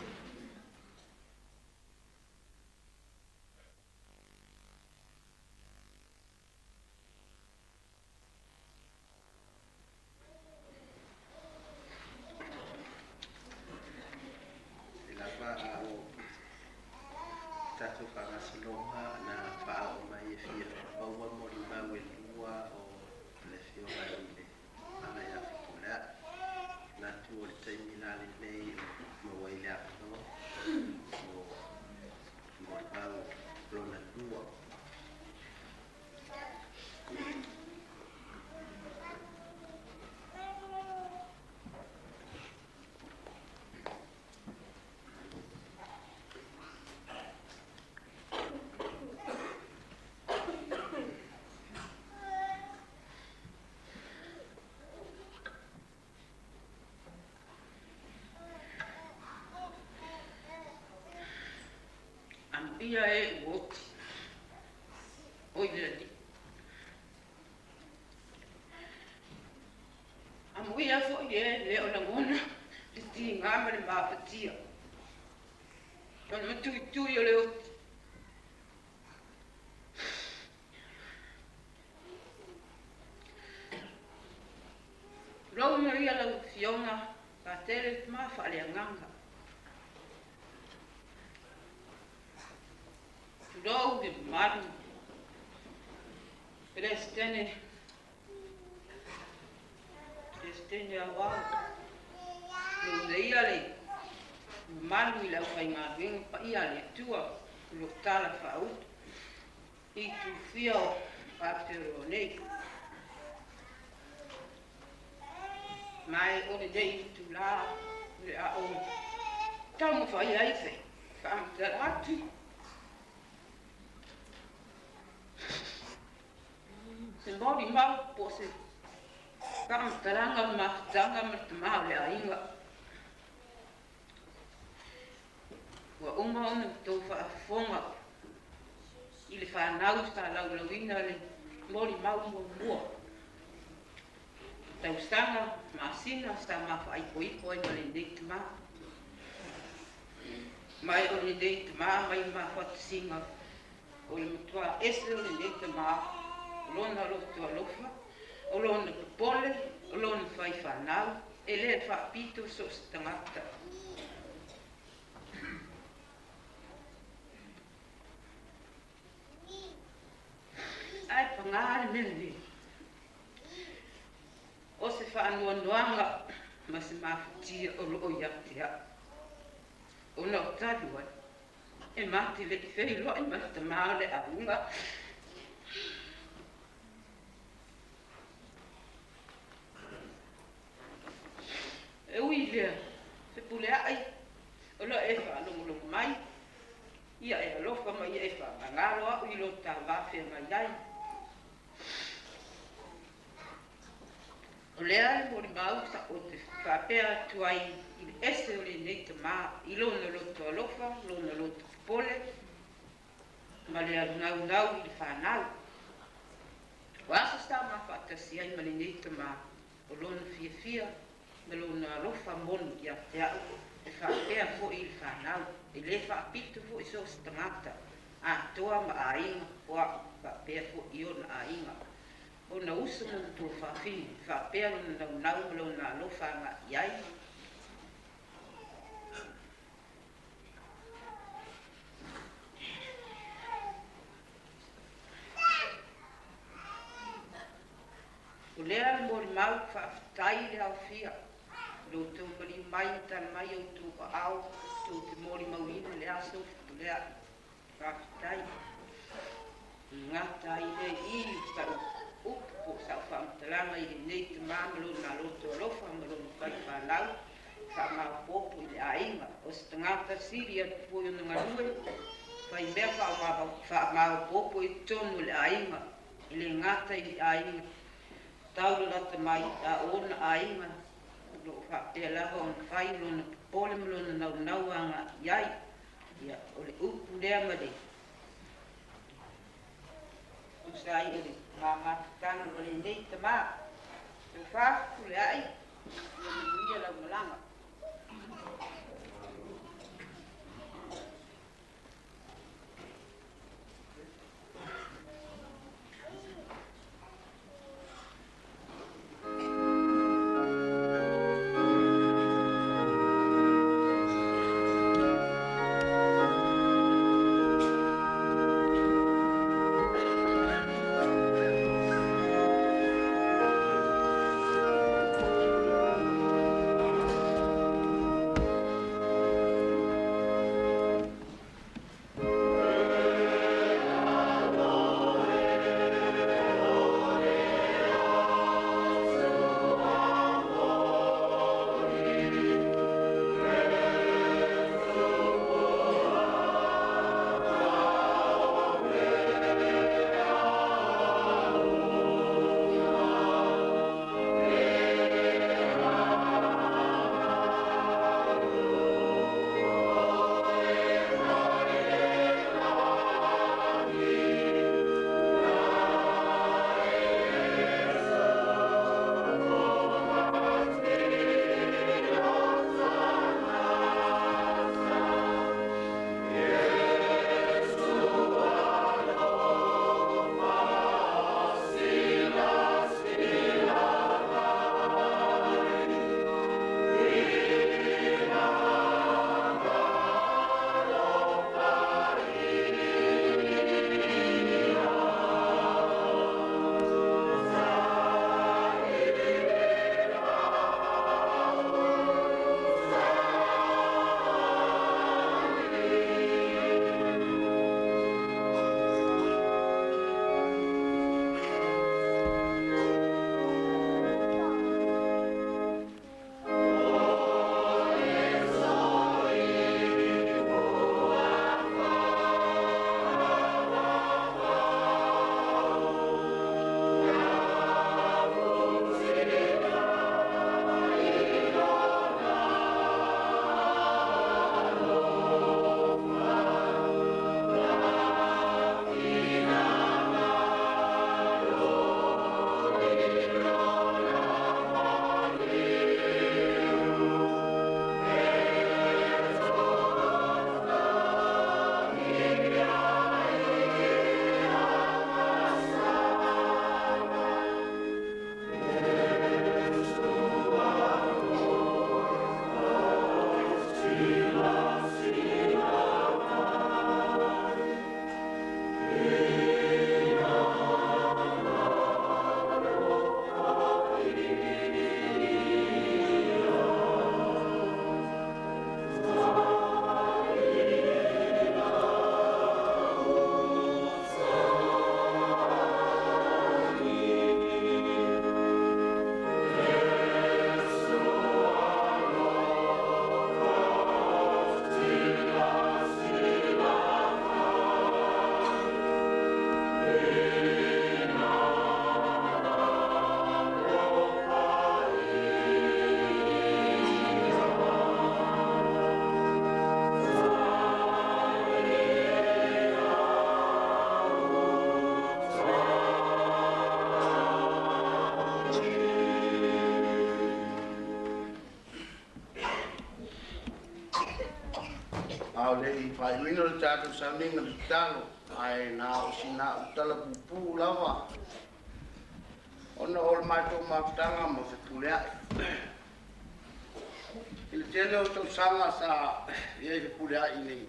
Speaker 2: E lava a o tatou faagasologa na faaoo mai e fia maua molimau e lua o le Afioga i le Aga ia Fepuleai. Manatu o le taimi la lenei o maua ai le avanoa mo molimau lona lua.
Speaker 9: Amuia e ua oti oi le Alii. Amuia foi e le o lagona le tigā ma le mafatia. O le matuitui o le oti. Tulou Maria lau Afioga, Patele le tama faaleagaga. Tulou le mamalu, Peresetene, Peresetene Aoao, tulou le mamalu i le aufaigaluega paia a le Atua o lo o tala faautu i itufia o Aotearoa nei. Ma e o lenei itulā o le a ou taumafai ai se faamatala atu. Se molimau po o se faamatalaga o le mafutaga ma le tamā o le aiga. Ua uma ona outou faafofoga i le fanau sa laulauina le molimau muamua. Tausaga, masina sa mafaaipoipo ai ma lenei tamā. Ma e o lenei tamā mai mafuatasiga o le matua ese o lenei tamā, o lona loto alofa, o lona popole, o lona faifanau, e le faapito so o se tagata. Ae pagā le mea lenei, o se faanoanoaga ma se mafatia o lo o ia te au, ona o talu ai, e ma te le i feiloai ma le tamā o le aiga. E ui i lea, fepuleai o lo o e faalogologo mai, ia e alofa ma ia e faamagalo au i lo ta va feagai ai. O lea e molimau sa ou te faapea atu ai i le ese o lenei tamā i lona loto alofa, lona loto popole ma le alunaunau i le fanau. O aso sa ma faatasi ai ma lenei tamā, o lona fiafia ma lona alofa moni ia te au e faapea foi i le fanau, e le faapito foi so o se tagata, atoa ma aiga o a'u faapea foi i ona aiga, ona uso ma ona tuafafine, faapea lona naunau ma lona alofa aga'i i ai. O lea le molimau faafetai i le aofia i lo outou maliu mai ma tala mai outou aao tou te molimauina le aso fepuleai. Faafetai. E gata ai lea i i sa'u upu po o sa'u faamatalaga i lenei tamā ma lona loto alofa ma lona faifanau faamaopoopo i le aiga. O se tagata sili atu foi ona galue fai mea faamaopoopo i totonu o le aiga, e le gata i le aiga taulalata mai, a o ona aiga o lo o faapea lava ona fai lona popole ma lona naunau aga'i i ai. Ia, o le upu lea ma le tusa ai o le mamatataga ma lenei tamā. Taufa fepuleai, ia manuia lau malaga.
Speaker 10: A o le i faaiuina le tatou sauniga tatalo, ae na o sina au tala pupuu lava ona o le matou mafutaga ma Fepuleai. I le tele o tausaga sa i ai Fepuleai i nei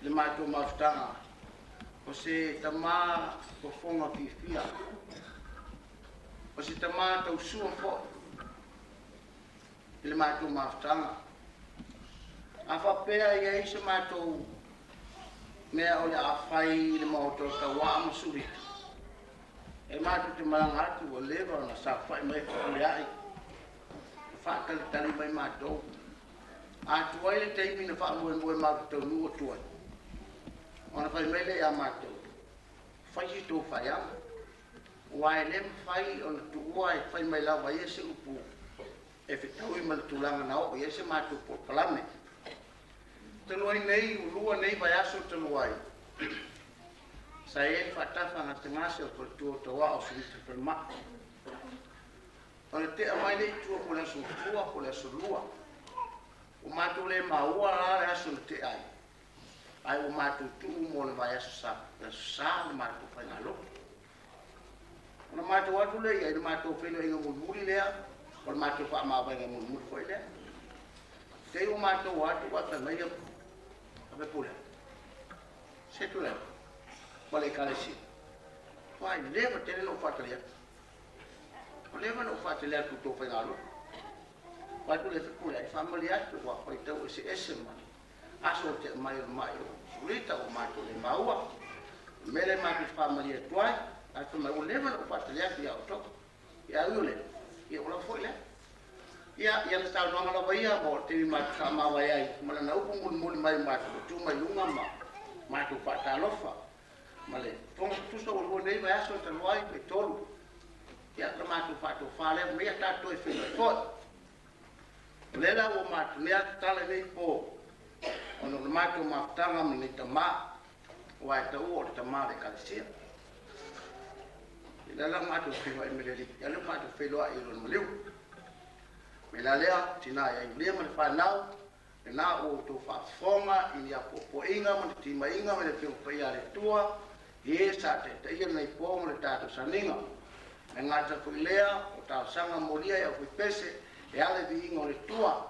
Speaker 10: i le matou mafutaga, o se tamā fofoga fiafia, o se tamā tausua foi i le matou mafutaga. A faapea e i ai se matou mea o le a fai i le maota o Tauaa ma Sulita, e matou te malaga atu ua leva ona saofai mai Fepuleai ma faatalitali mai matou. A tuai le taimi na faamoemoe matou te taunuu atu ai, ona fai mai lea ia matou, fai se tou faiaga, aua e le mafai ona tuua e fai mai lava ia se upu e fetaui ma le tulaga na oo i ai se matou polokalame. Talu ai nei, ua lua nei vaiaso talu ai, sa i ai le faatafa gasegase o le faletua o Tauaa o Sulita Falemai. Ona tea mai lea i tua po o le aso Gafua po o le aso Lua. Ua matou le maua la le aso na tea ai, ae ua matou tuu mo le vaiaso sa, le aso Sa le matou faigalotu. Ona matou atu lea i ai, le matou feiloaiga mulimuli lea, o le matou faamavaega mulimuli foi lea. Te i ua matou atu ae fai mai a Fepuleai, se tulai ma le Ekalesia. Ua leva tele na ou faatali atu. Ua leva na ou faatali atu i tou faigalotu. Fai atu le Fepuleai, faamalie atu ua faitau eseese ma aso o tea mai o le mai o Sulita ua matou le maua. O le mea lea matou te faamalie atu ai, ae fai mai ua leva na ou faatali atu ia outou. Ia ui o lea, ia ua lava foi lea. Ia, ia na saunoaga lava ia mo le taimi matou faamavae ai ma lana upu mulimuli mai matou tu mai luga ma matou faatalofa ma le fofoga tutusa ua lua nei vaiaso talu ai pe tolu. Ia, na matou faatofa lea ma ia tatou e feiloai foi. O lea la ua matou lea tatala i nei po ona o le matou mafutaga ma lenei tamā, aua e taua o le tamā o le Ekalesia. I lea la matou feiloai ma le Alii, ia lea ua matou feiloai i lona maliu. Me la lea, tina ia Iulia ma le fanau, lena ua outou faafofoga i ni apoapoaiga ma ni timaiga mai le Afioga Paia a le Atua, i e sa taitaia lenei po ma le tatou saniga. E gata foi lea o talosaga molia e aufaipese e ala i viiga o le Atua.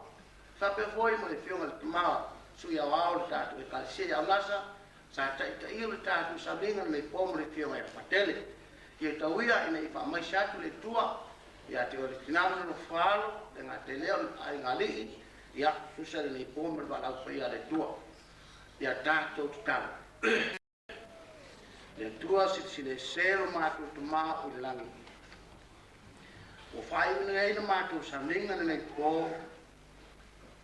Speaker 10: Faapea foi ma le Afioga i le Tamā Sui Aoao o le tatou Ekalesia i Aonasa, sa taitaia le tatou saniga lenei po ma le Afioga ia Patele. Ia tau ia ina ia faamaise atu le Atua ia te oe le tina ma le nofo-alo, le gata i lea o le aiga alii, ia tusa lenei po ma le valaau paia a le Atua. Ia tatou tatalo. Le Atua silasila ese lo matou Tamā o i le lagi. Ua faaiuina nei le matou sauniga lenei po,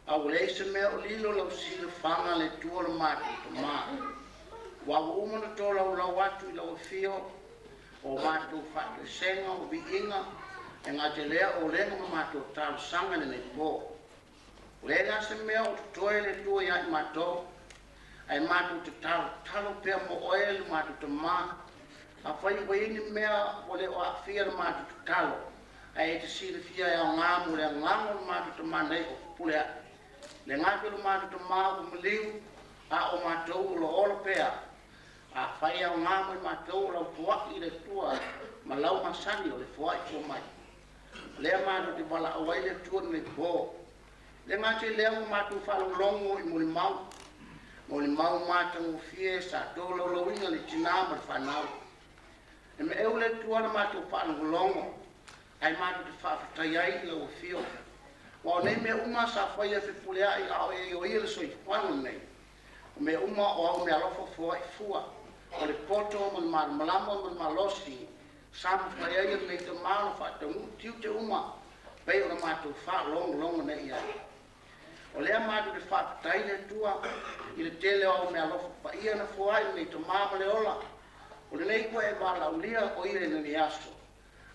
Speaker 10: a ua leai se mea o lilo lau silafaga le Atua lo matou Tamā. Aua ua uma ona tolaulau atu i lau afio o matou faatoesega o viiga, e gata i lea o olega ma matou talosaga i lenei po. Ua leai la se mea o totoe le Atua ia i matou, ae matou te talotalo pea mo oe le matou Tamā. Afai ua i ai ni mea ua le o aafia le matou tatalo, ae e te silafia e aoga mo le agaga o le matou Tamā nei o Fepuleai. Le gata o le matou Tamā ua maliu, a o matou o lo o ola pea. Afai e aoga mo i matou o lau foai i le Atua ma lau masani o le foai fua mai. O lea matou te valaau ai le Atua lenei po. Le gata i lea ua matou faalogologo i molimau, molimau matagofie sa tolaulauina le tina ma le fanau. E meeu le Atua le matou faalogologo, ae matou te faafetai ai i lau afio. Aua o nei mea uma sa faia e Fepuleai a o e ioia le soifuaga lenei. O mea uma o au meaalofa foai fua, o le poto ma le malamalama ma le malosi sa mafai ai e lenei tamā ona faataunuu tiute uma pei ona matou faalogologo nei i ai. O lea matou te faafetai i le Atua i le tele o au meaalofa paia na foai i lenei tamā ma le ola. O lenei ua e valaaulia o ia i lenei aso,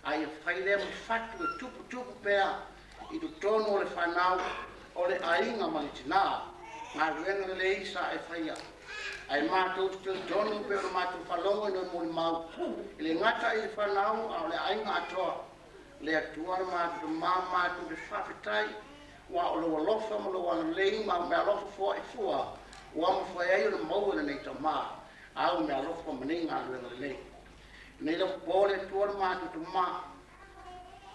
Speaker 10: a ia fai lea ma fatu e tuputupu pea i totonu o le fanau, o le aiga ma le tinā, galuega lelei sa e faia. Ae matou te talitonu pei ona matou faalogo i le molimau, e le gata i le fanau a o le aiga atoa. Le Atua le matou Tamā, matou te faafetai, Aua o lou alofa ma lou agalelei ma au meaalofa foai fua ua mafai ai ona maua e lenei tamā āu meaalofa ma nei galuega lelei. I lenei lava po le Atua lo matou Tamā,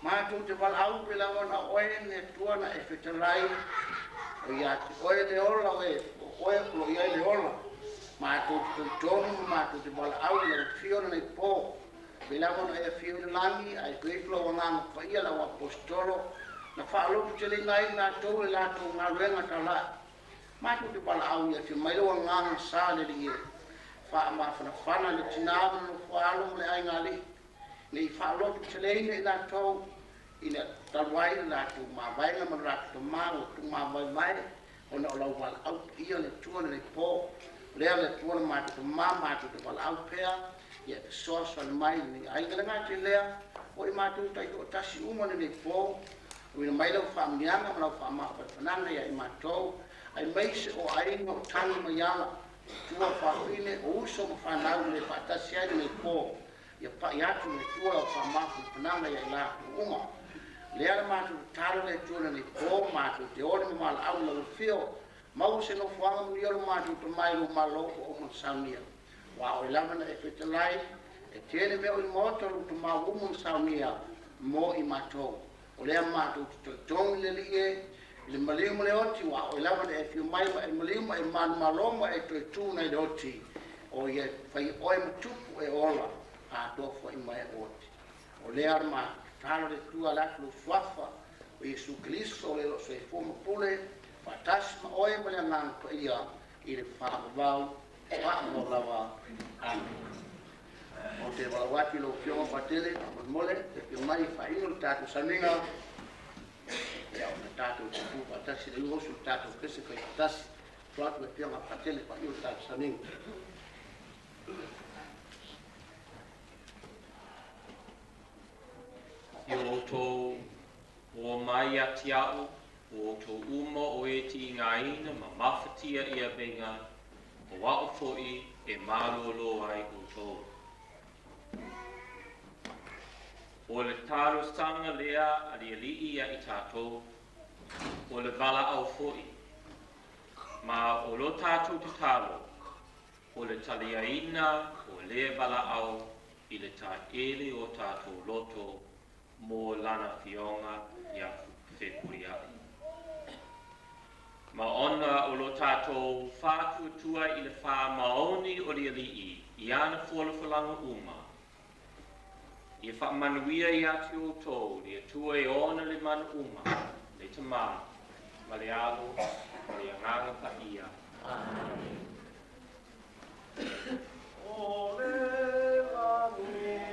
Speaker 10: matou te valaau pei lava ona o Oe le Atua na e fetalai, o ia te Oe le ola o e o Oe o lo o i ai le ola. Matou te talitonu ma matou te valaau i lau Afio lenei po, pei lava ona e afio i le lagi ae toe ifo lau Agaga Paia lau Aposetolo na faalototeleina ai i latou le latou galuega taulai. Matou te valaau ia afio mai lou Agaga sa le Alii e faamafanafana le tinā ma le nofo a alo ma le aiga alii, ne i faalototeleina i latou i le talu ai le latou mavaega ma le latou tamā ua tumavaevae ona o lau valaau paia le Atua lenei po. O lea le Atua le matou Tamā, matou te valaau pea ia e fesoasoani mai i lenei aiga. Le gata i lea, o i matou taitoatasi uma lenei po, auina mai lau faamanuiaga ma lau faamafanafanaga ia i matou, aemaise o aiga o tagi mai ala, tua fafine, o uso ma fanau le faatasi ai lenei po. Ia pai atu le Atua lau faamafanafanaga ia i latou uma. Lea le matou tatalo le Atua lenei po, matou te oli ma valaau i lau afio, maua se nofoaga manuia o lo matou Tamā i lou Malo ua uma ona saunia. Aua o oe lava na e fetalai, e tele mea o i le maota o lou Tamā ua uma ona saunia mo i matou. O lea matou te talitonu i le Alii e, i le maliu ma le oti, aua o oe lava na e afio mai ma e maliu ma e manumalo ma e toe tu nai le oti, o ia e faia oe ma tupu e ola atoa foi ma e oti. O lea le matou tatalo le Atua ala atu i lou Suafa, o Iesu Keriso, o le o lo o soifua ma pule faatasi ma oe ma le Agaga Paia i le faavavau, faavavau lava. Amene. Ou te valaau atu i lau Afioga Patele, faamolemole, e afio mai e faaino le tatou sauniga, ia ona tatou tupu faatasi le uosu le tatou pese fai faatasi. Atu atu le Afioga Patele faaino le tatou sauniga.
Speaker 1: I o outou ua mai ia te a'u, o outou uma o e tigaina ma mafatia i avega, o a'u fo'i e malōlō ai outou. O le talosaga lea a le Alii ia i tatou, o le valaau fo'i, ma o lo tatou tatalo, o le taliaina o lea valaau i le taele o tatou loto mo Lana Afioga ia fepulia'i. Ma ona o lo tatou faatuatua i le faamaoni o le Alii i ana folafolaga uma, ia faamanuia iā te outou le Atua e ona le mana uma, le Tamā, ma le Alo, ma le Agaga Paia. Amene. O le lagi e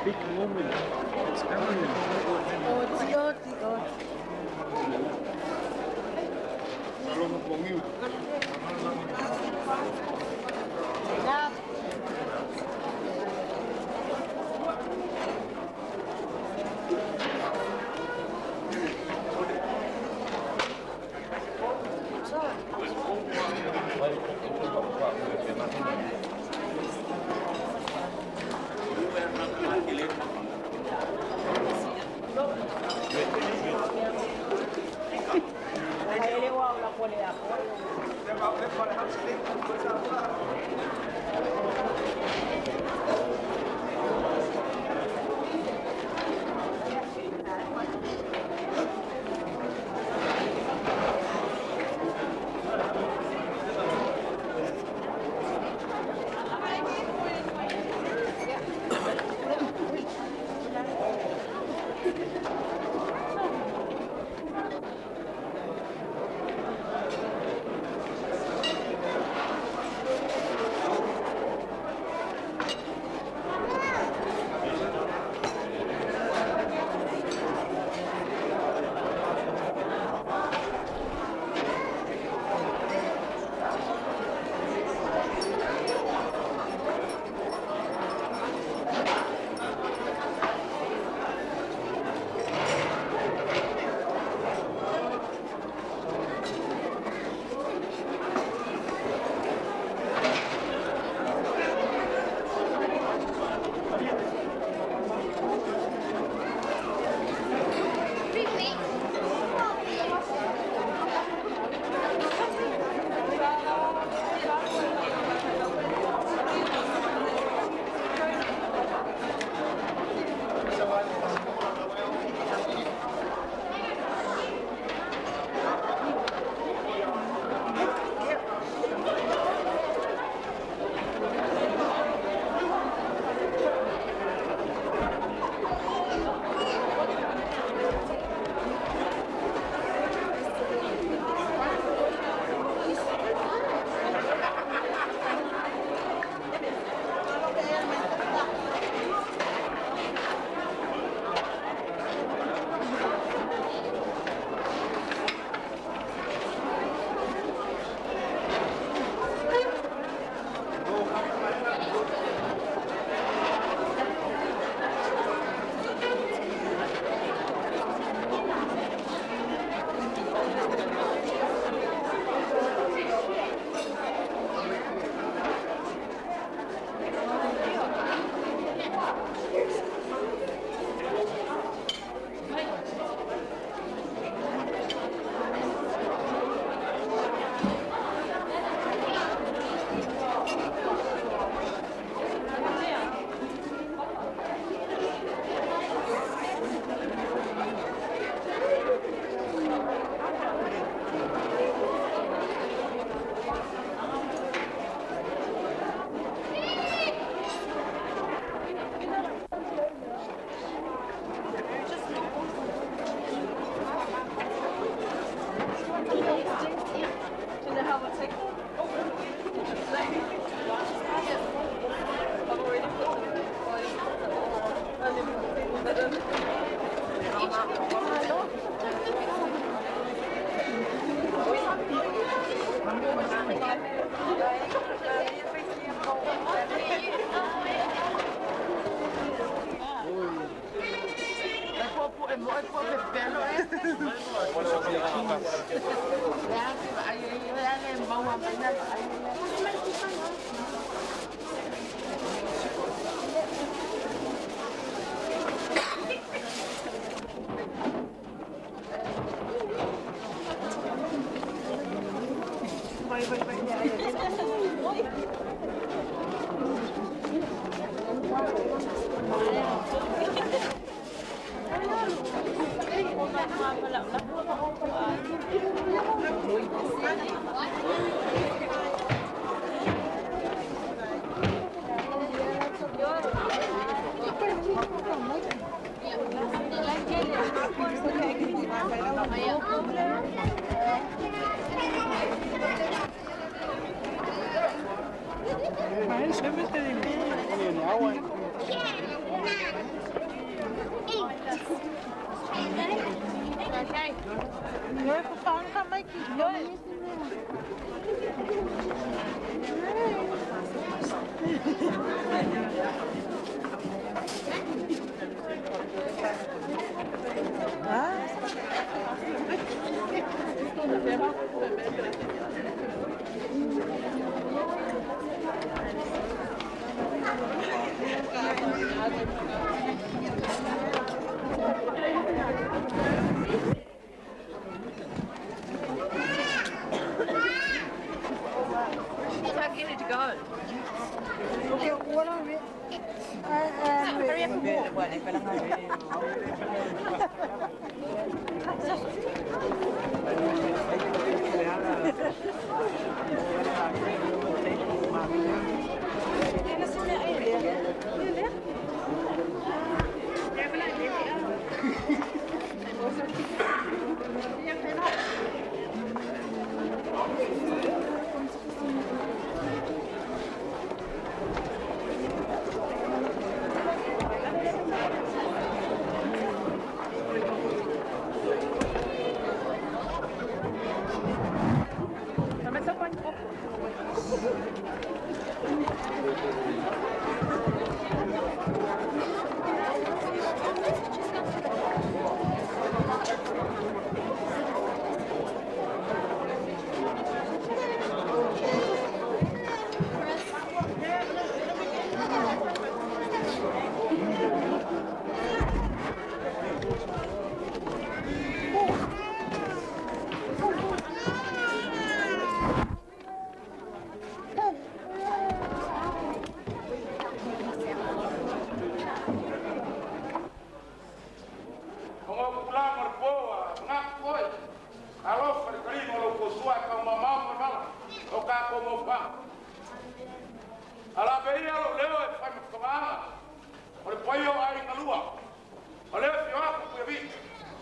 Speaker 11: Big moment. It's coming.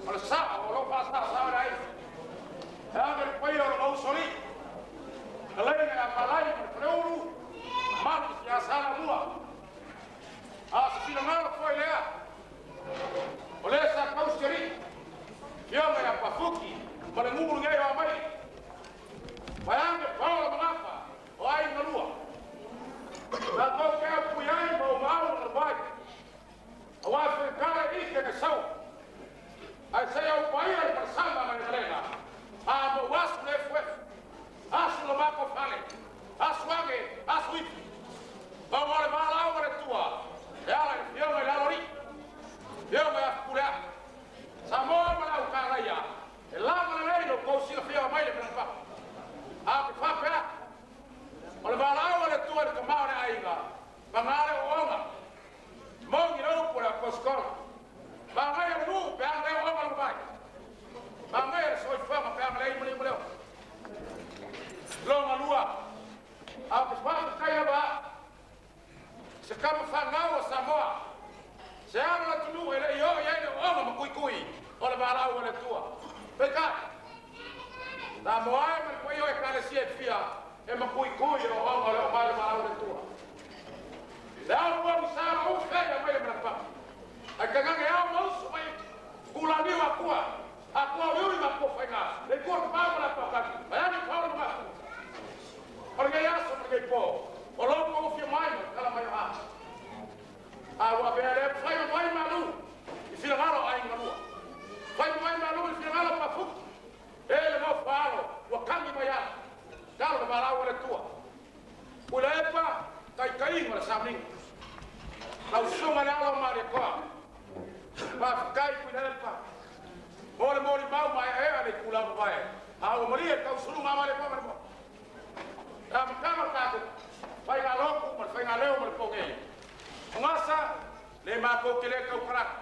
Speaker 4: O le saʻo o loo faasaʻasaʻo le aiga. E age le paia o lona usoalii, kalaiga ia Palai ma le Faleulu, mamalu i Fiasa Lamua. A o se finagalo foi lea o lē sa tausi alii, Afioga ia Pafuki ma le nuu lenei o Amaile. Vaeane Paola ma Gafa o aiga lua. Tatou te aupui ai ma o maau na vai. Auā faigata e ike na sau. Ae se i au paia le falesama ma le galega. A mou asu le efuefu. Asu lo matou fale. Asu age, asu ifi. Pau o le valaau a le Atua e ala i le Afioga i le Aloalii, Afioga ia Fepuleai. Samoa ma le au kālaia, e lava lelei lo tou silafia mai le Malagafafa. A ou te faapea atu, o le valaau a le Atua i le tama o le aiga, paga le ooooga, moni le upu a le Aposetolo, Manaia le nuu pe ana le ooooga lona vai. Manaia le soifuaga pe ana leai ma le leo. Lona lua, a ou te faafetai lava au i se tama fanau a Samoa, se alo o le atunuu e le i oo i ai le ooooga ma tuitui o le valaau a le Atua. Peitai, Samoa e ma le paia o Ekalesia e fia e matuitui i le ooooga o le oo mai o le valaau a le Atua. Le ao pogisa ma ufe ia mai le malapapa. Ae tainane ao ma uso mai tulaniu akua, akua uliuli ma akua faiga, le ikua tamau ma le akua kani, vaeane paolo ma gafu. O lenei aso ma lenei po, o lou togofia mai ma le tala mai o a. A ua avea lea mafai ma vai malu i finagalo o aiga lua. Fai ma vai malu i finagalo o Pafuki. E le nofo alo ua kagi mai ala. Talo na valaau a le Atua. Tuilaepa, taitaiga o le sauniga. Lau susuga i le alo o Malietoa. Faafetai Tuilaepa mo le molimau maeaea i le itula ua mavae, a ua malie le tausuluga a Malietoa ma le Maota. Le amataga o le tatou faigalotu ma le faigaleo ma le pogei. O Gasa, le matou te le tautalata.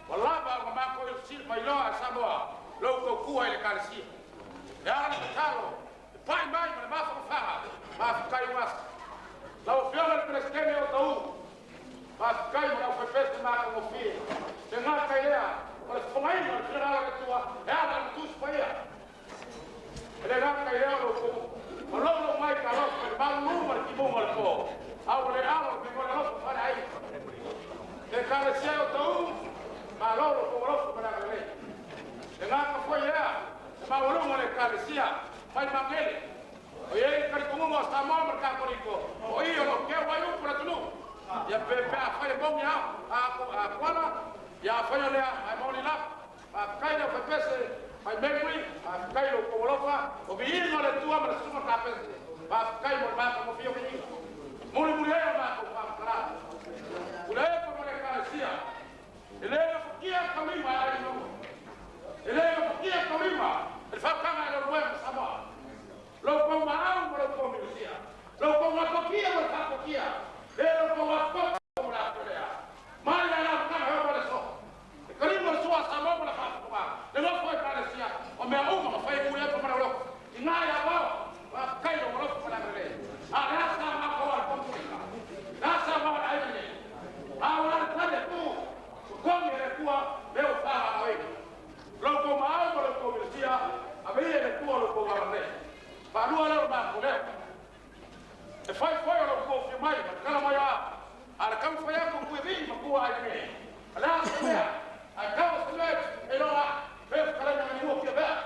Speaker 4: Ua lava ona matou mailoa e Samoa lou tautua i le Ekalesia. E ala le tatalo, e pai mai ma le mafanafana, faafetai o Gasa. Lau Afioga i le Peresetene o Tauu, faafetai mo le aufaipese matagofie. Le gata i lea, o le fofogaina o le finagalo o le Atua e ala i le Tusi Paia. E le gata i lea o lou maloulou mai talofa i le malulu ma le timuga o le po, a ua le alo le mea o le alofa faaleaiga. Le Ekalesia o Tauu, malo lo tou alofa ma le agalelei. Le gata foi lea, le maualuga o le Ekalesia mai Magele, o i ai le talitonuga o Samoa ma le Katoliko, o i o lo o keu ai upu o le atunuu. Ia pe pe afai e moni a a Kuala, ia afai o lea, ae moni lava. Faafetai le aufaipese mai Memui, faafetai lo outou alofa, o viiga o le Atua ma le susuga Kapese, faafetai mo le matagofie o viiga. Mulimuli ai o matou faamatalaga. Tuilaepa ma le Ekalesia, e le gafatia le taulima e aiga lua. E le gafatia le taulima e le faataga e Leulumoega ma Samoa. Lo outou maau ma lo outou minusia, lo outou gafatia ma le faatotia, le lo outou afoto ma le afolea. Mai le alafataga e oo mai le aso. E kalima le sua a Samoa ma le faafofoga, le nofo Ekalesia, o mea uma ma fai e Tuilaepa ma Leulumoega. I ngā ia wao, faafetai lou alofa ma le agalelei. A o le a sa matou a le Pamuliga? Le a sa maua le aiga nei? A o le a le tali atu? Totogi e le Atua mea ua faaagaoina. Lo outou maau ma lo outou milosia, ave ia i le Atua lo outou agalelei. Faalua lea o le matou leo. E fai foi o lo outou afio mai ma le tala mai o a, a le taumafai atu o Tuialii ma tua aiga nei. O le a se mea, ae tau se mea e iloa a, pea fetalaiga na lua fia mea.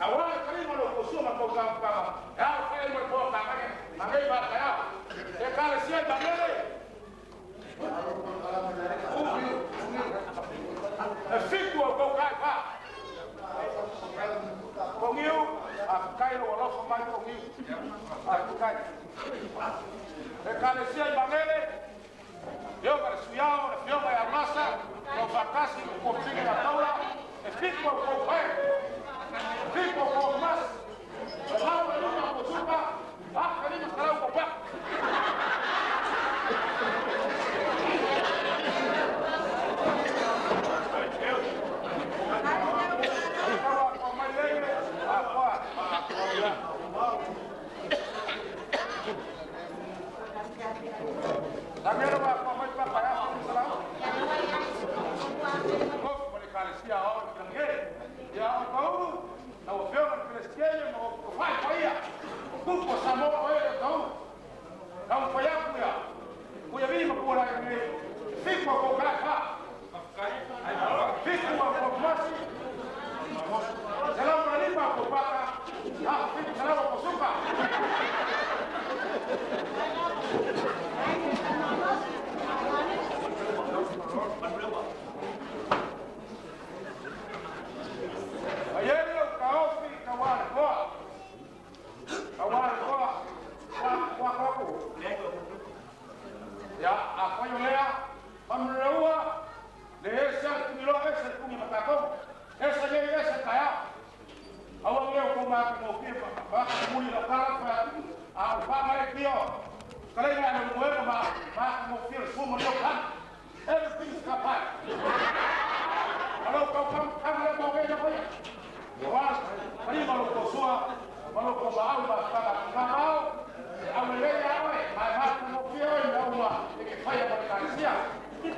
Speaker 4: Aua le taliga o lo outou sua ma le tou taumafataga, e alofai ai ma le poa tagaga ma nei vaataeao. Le Ekalesia i Magele, e fitu o outou taifā. Togiu, faafetai lou alofa mai Togiu. Faafetai. Ekalesia i Magele, Afioga i le Sui Ao, le Afioga ia Lasa, o faatasi i le Komiti ia Taula, e fitu au tou pae, e fitu au tou mas, e lau e lima o supa, 1500 tou paka. Ekalesia o i Kilagi e. Ia oe Paulu, lau Afioga i le Peresetene ma ou tofai paia, o tupu o Samoa o e le o taulu. Taumafai atu ia Puialii ma Pualai nei, e fitu a kou kai fa. Fitu a kou masi, 105 a kou paka, 1700 a kou suka. Ai e lau kaofi tauā le toa. Tauā le toa. Toa toa Ia, afai o lea, faamanuia le ese a le tugiloa ese le tugi ma tatou. Ese nei ese taeao. Aua lea o kou matagofie ma muli lau tala fai atu, a o le faamae pia o fetalaiga e le moega ma matagofie le sua ma leo tali. Everything is kapai. Alo kau kau kau le mo ngai na pai. Wa pali ma lo ko sua ma lo ko ma au ma ka ka mau. Au le le au e ma ma mo pia o ina uma e ke whaia ma ka sia.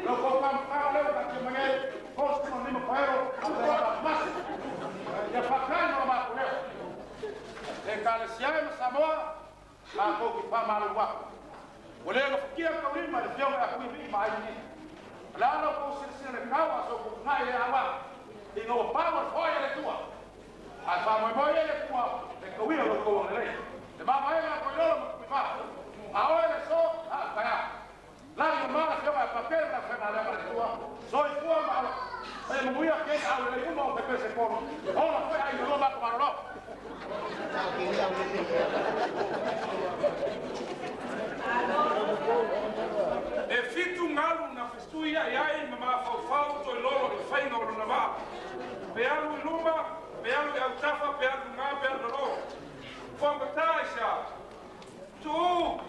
Speaker 4: Lo ko kau kau le ka te mangai ko su ma paero au le ma mas. Ia whakano ma ko leo. E ka le sia e ma Samoa ma ko ki wha malu wa. Ua le gafatia taulima i le Afioga ia Kuivi'i ma aiga nei. O le a la outou silasila i le kau a so outou tuna'i e aua ina ua pau le foai a le Atua. Ae faamoemoe ai le Atua e tauia lo outou agalelei. Le mavaega a Toilolo ma Tupuivao. A oe le aso, a o le taeao. Lagi ma le Afioga ia Patele ma le aufaigaluega a le Atua, soifua ma alofa. Faia manuia kei aulelei uma o pepese tolu, ola foi aiga lua matou malolo.
Speaker 3: E fitu galu na fesuia'i ai ma mafaufau Toilolo i le faiga o lona vaa. Pe alu i luma, pe alu i autafa, pe alu i luga, pe alu i lalo. Fuagatā i se a? Tuuu!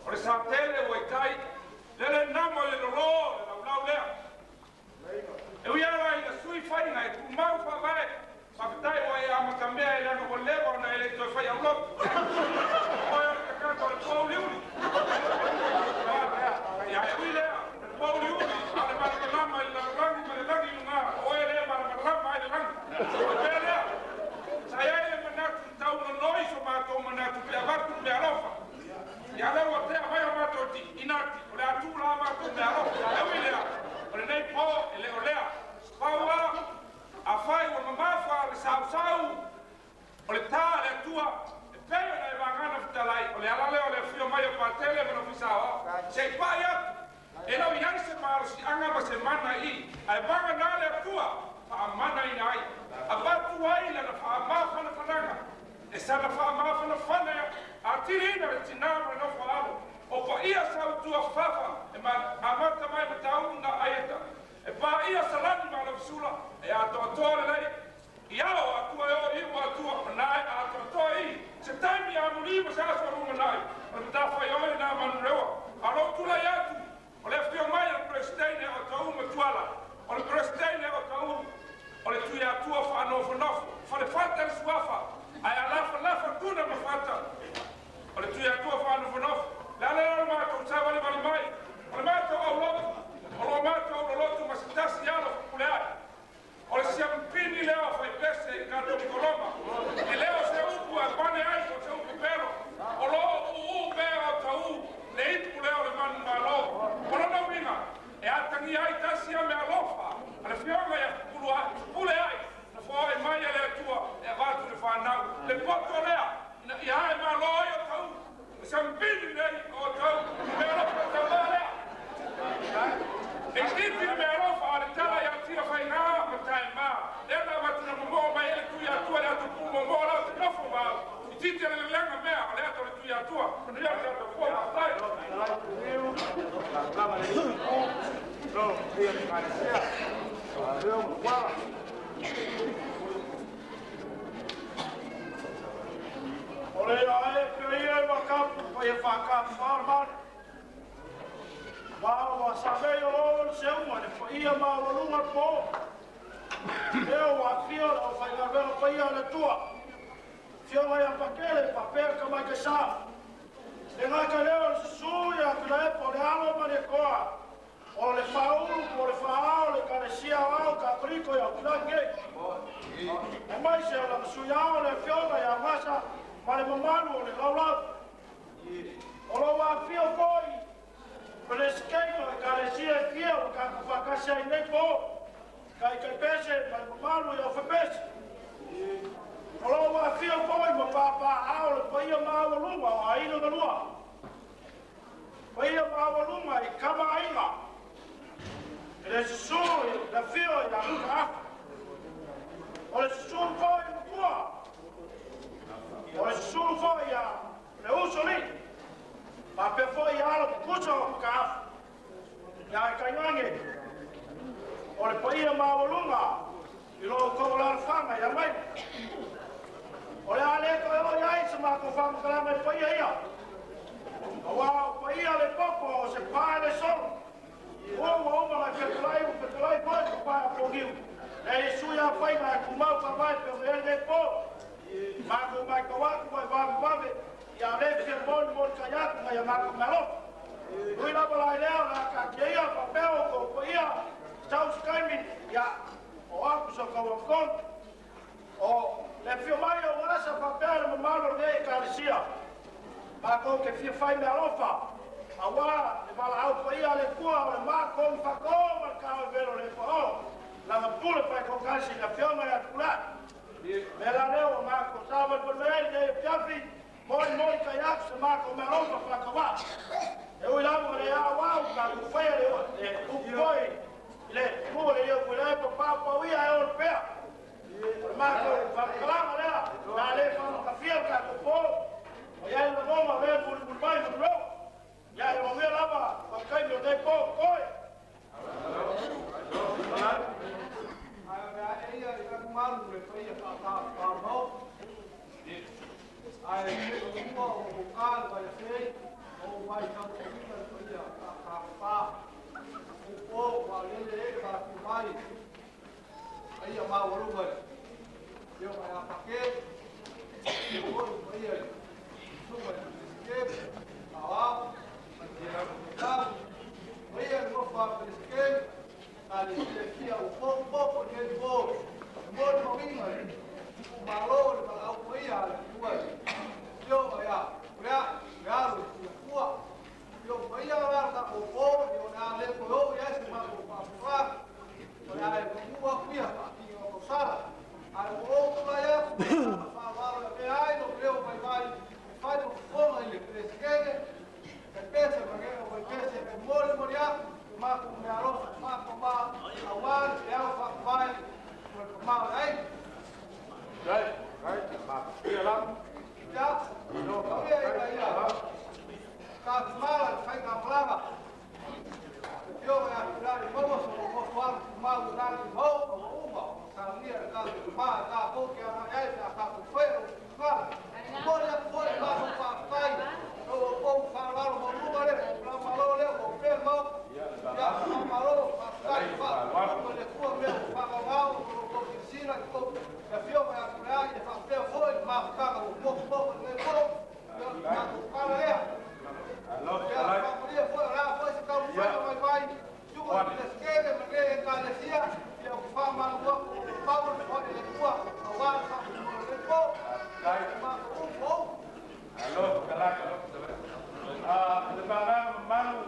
Speaker 3: O le satele ua i tai, lele namo i le lolo le laulau lea. E ui lava ina sui faiga e tumau faavae, faafetai ua e amatamea e leaga ua leva ona e le i toe fai aulotu. Oe o le tagata o le pouliuli. Ia, e ui lea, o le pouliuli, a o le malamalama i le lalolagi ma le lagi i luga, o oe lea e malamalama ai le lagi. O le mea lea, sa i ai le manatu tau nonoi so matou manatu pe avatu le meaalofa. Ia lea ua tea mai o matou inati, o le a tuu la matou meaalofa. E ui lea, o lenei po e le o lea. Pau a, afai ua mamafa le sausau o le tā a le Atua, e pei ona e vagana fetalai, o le ala lea o le afio mai o Patele ma le Ofisa Aoao, se i pai atu, e lau i ai se malosiaga ma se mana i i, ae vagana le Atua, faamanaina ai, avatu ai lana faamafanafanaga, e sana faamafanafana atili ina le tinā ma le nofo alo, o paia sautua fafa e amata mai Matautu na Aieta, e paia Salani ma Lafesula, e atoatoa lelei i ao o Atua e o i o Atua, o na e atoatoa i se taimi amuli ma se aso a lumanai, o le matafaioi lenā Manurewa. A o lou tulai atu, o le afio mai a le Peresetene o Tauu ma Tuala, o le Peresetene o Tauu, o le Tuiatua faanofonofo, falefata le suafa, ae alafalafa tuna ma fata, o le Tuiatua faanofonofo. Le ala lea o le matou savalivali mai, o le matou aulotu, o lo matou lolotu ma se tasi alo fepuleai. O le siamupini lea o Faipese i Katoliko Roma, e le o se upu e pane ai o se upu pelo, o lo o uu pea o Tauu le ipu lea o le manumalo. O lona uiga, e atagia ai tasi a meaalofa a le Afioga ia Fepuleai na foai mai e le Atua e avatu i le fanau le poto lea ina ia ae malo ai o Tauu. O se ampili nei o Tauu i meaalofa tauvaa lea. E itiiti le meaalofa a le tala ia Tilafaiga ma Taema lea na avatu na momoo mai ai le Tuiatua le atu pūmoomoo la o te nofo ma au. Itiiti le leleaga mea o le ata o le Tuiatua. Manuia le tatou fono. Faafetai.
Speaker 10: O le ia e pea ia e makapu pai e whakapu o le Maori. Ma ua savei o loo le seuma le paia maualuga le po. Lea ua afio le aufaigaluega paia a le Atua. Afioga ia Pakele faapea Tamaikesa. Le gata lea o le susu ia Tuilaepa o le alo ma le koa o le faaulu po o le faaao o le Ekalesia Aoao
Speaker 4: lagi nei. Aemaise o lana Sui Ao le Afioga ia Gasa ma le mamalu o le Laulau. O lou afifio foi Peresetene o Ekalesia e fia ua tatou faatasi ai i lenei po, Taitaipese ma le mamalu i Aufepese. O lou afifio foi ma papaaao le paia maualuga o aiga na lua, paia maualuga i tama aiga, e le susu i le afio ia Mataafa. O le susu foi i matua, o le susu foi ia le usoalii, faapea foi i alo tutusa o Mataafa. Ia e tainane o le paia maualuga i lo outou alaalafaga i Amaile. O le a le toe oo i ai se matou faamatalaga i paia ia, aua o paia le popo o se pae le solo. Ua uma ona fetalai ua fetalai foi ma pae a Poniu, e Iesu ia faiga e tumau faavae pe ona i ai lenei po. Matou matau atu mai vavevave ia le fia molimoli kai atu nai a matou mealofa. Ui lava la i lea o le a taatia ia faapea outou paia sau se taimi ia oo atu sa outou agatonu. O le afio mai o Gasa faapea le mamalu o lenei Ekalesia, matou te fia fai mealofa aua le valaau paia a le Atua o le matou faatoo ma le taoevelo le fao lana pule faitoatasi i le Afioga ia Fepuleai. Mea la lea ua matou savalivali mai ai lenei afiafi, molimoli kai atu se matou mealofa faatauvaa. E ui lava ua le aoao tatou faia le upu foi i le tumu o le Iefuilaepa, paopao ia e ola pea. O le matou faamatalaga lea, o le a le faamatafia le tatou po, ua i ai le lagona o lea e mulimuli mai Manurewa. Ia e manuia lava ma le taimi o lenei po, toe.
Speaker 12: Ae o le a eia i malumalu le paia faatafaamau. Ae le mua o ou ka le vaiafei, o ou mai tautauina le paia faatafafa. O ua lele e faatu mai paia maualuga i le Afioga ia Pake, afio foi le paia i le Susuga i le Peresetene, Aoao, ma le Tau, paia i le nofo a Peresetene, Ekalesia e fia ua popopo i lenei po, e molimauina i le tuumalo o le valaau paia a le Atua i le Afioga ia Fepuleai, le alo i le Tuiatua. Ia o paia la le tatou po, ia o le a le toe oo i ai se matou faamatalaga. O le a e pagū aku ia faatino o tausala. Ae ua ou tulai atu ma le agaga faaaloalo e avea ai lou leo vaivai e fai ma fofoga i le Peresetene, e pese ma le Vaipese e molimoli atu le matou meaalofa faatoma aua le peau faavae o le tamaoaiga. Ia, taulia ina ia tatumala le faigamalaga le Afioga ia Fepuleai maua so nofo alu tumau i lagi ma oo ma ua uma ona saunia e le tatou tama e tatou te agai ai pe a tatou faia lou finagalo. Momoli atu foi le matou faafetai i lo outou faaaloalo maualuga lea, lau malo lea ua opea le Maota. Ia, faamalo, faafetai, faatupu e le Atua mea ua faagaogao ona lo outou silasila i tou le Afioga ia Fepuleai e faapea foi le mafutaga ua potopoto i lenei po. Ia, o le matou tala lea. Ia, faamalie foi o le a foi se taumafaiga vaivai suka i le Peresetene ma lenei Ekalesia, ia ou te faamalulu atu o lo o pau le foai a le Atua aua le faatinoga o lenei po. Ia, matou upu o upu.
Speaker 4: Le vagaga mamalu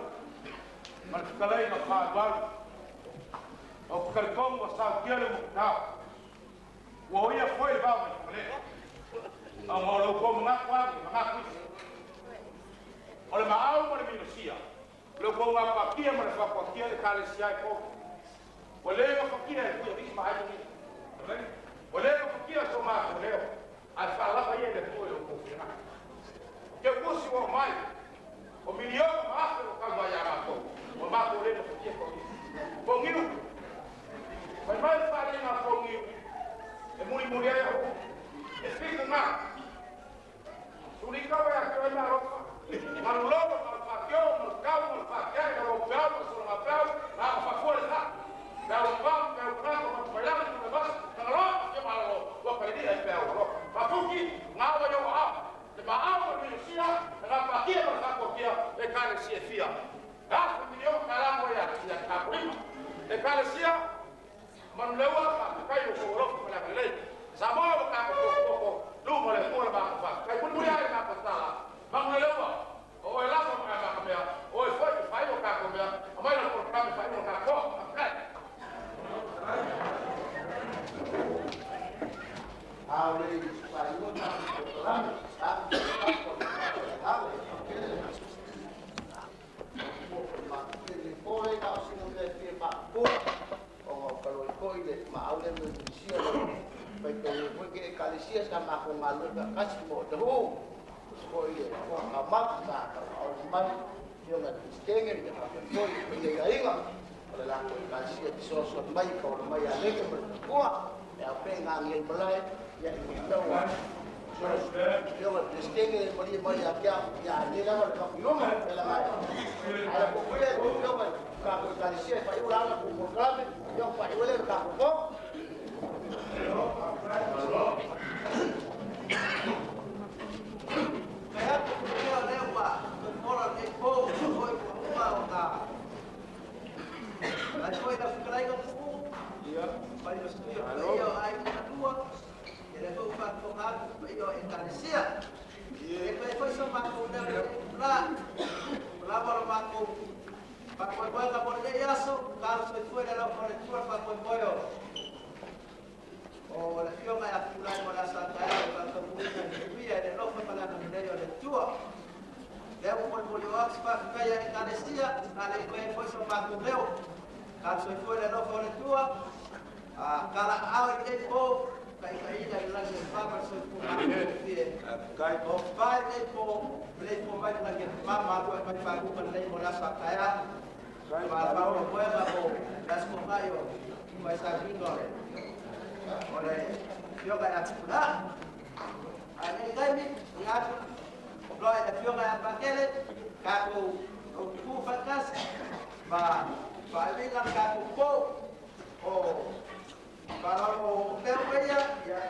Speaker 4: ma le fetalaiga faalualu, ou te talitonu ua sautia le umutao. Ua oia foi le vao mai Fagalele, ona o lo outou manatu ave, manatu ifo. O le maau ma le minosia, o le outou gapatia ma le faatuatia i Ekalesia e tolu. Ua le gafatia e Tuialii ma aiga nei. Ua le gafatia so matou leo, ae faalava ia i le Atua i lo outou finagalo. O Teutusi ua omai, o miliona ma afe ua tau mai ia matou, ua matou le gafatia Poniu. Poniu, fai mai le faaliga a Poniu, e mulimuli ai au upu, e fitu na. Sulitau ia te oe meaalofa, maluloa ma le faatio ma le tau ma le faatiae ma lou peau ma le sologafeau, na ona faafua le sa. Peau lava ma peau manatu ma tufailagi ma levasi, Tagaloa ma fia malolo, ua kalilia i peau alofa. Faafuki, gaoa i ou aao, le maau ma le minosia, le gapatia ma le faatuatia, Ekalesia e fia. E afe miliona tala mo ia Apolima. Ekalesia, Manuleua, faafetai i lo outou alofa ma le agalelei. Samoa ua tatou tofutofu luma o le Atua le matou faafetai. Mulimuli ae le matou tala, Manuleleua, o oe lava ma amata mea, o oe foi e faaiu a tatou mea, aumai lau polokalame e faaiu a tatou. Faafetai.
Speaker 10: A o le faaiuga o tatou polokalame, tatou pole na o sina mea fia faapopoa ona o kaloi foi le maau le me misia le faitauina foi ke ekalesia sa matou galulue faatasi mo tahu foi le faamau sa tauaoina mai afioga i le Peresetene ia faapea foi le paia i aiga o le latou ekalesia e fesoasoani mai e taola mai ia Leke ma le faletua e ao pea i gagi ai malae ia i matau a afioga i le Peresetene e malie mai ia te au ia nei lava le faafiluma e laga ae la puipuia e afioga i tatou ekalesia e faaiu la latou polokalame ia ona faaiu ai lea o le tatou po.
Speaker 12: Kai atu ku lea o lea ua toe fola lenei po ua foi ua uma ona ai foi lau fetalaiga Tuuu mai le sui o le paia o aiga malua ia lea foi ua faafofoga atu le paia o Ekalesia. E toe foi so matou leo i lenei itula ua lava lo matou faamoemoega mo lenei aso talo soifua i le alofa o le Atua le faamoemoe o le afioga ia Feulai mo le aso a taeao e faataunuuina i le manuia i le alofa ma le agalelei o le Atua. Lea ua molimoli o atu se faafetai a Ekalesia a le i toe foi so matou leo. Talo soifua i le alofa o le Atua, tala aao i lenei po, taitaiina i le lagi e fa ma le soifua matagofie. O fa i lenei po, lenei po mai le lagi e fa ma alua e mai faguga lelei mo le aso a taeao. Ma le faamoemoega mo le aso togai o faisauniga o le afioga ia Tupula. Ae nei taimi, i atu loa i le afioga ia Pakele, tatou tutu faatasi ma faaiuina le tatou po o faaaloalo o lea ia, ia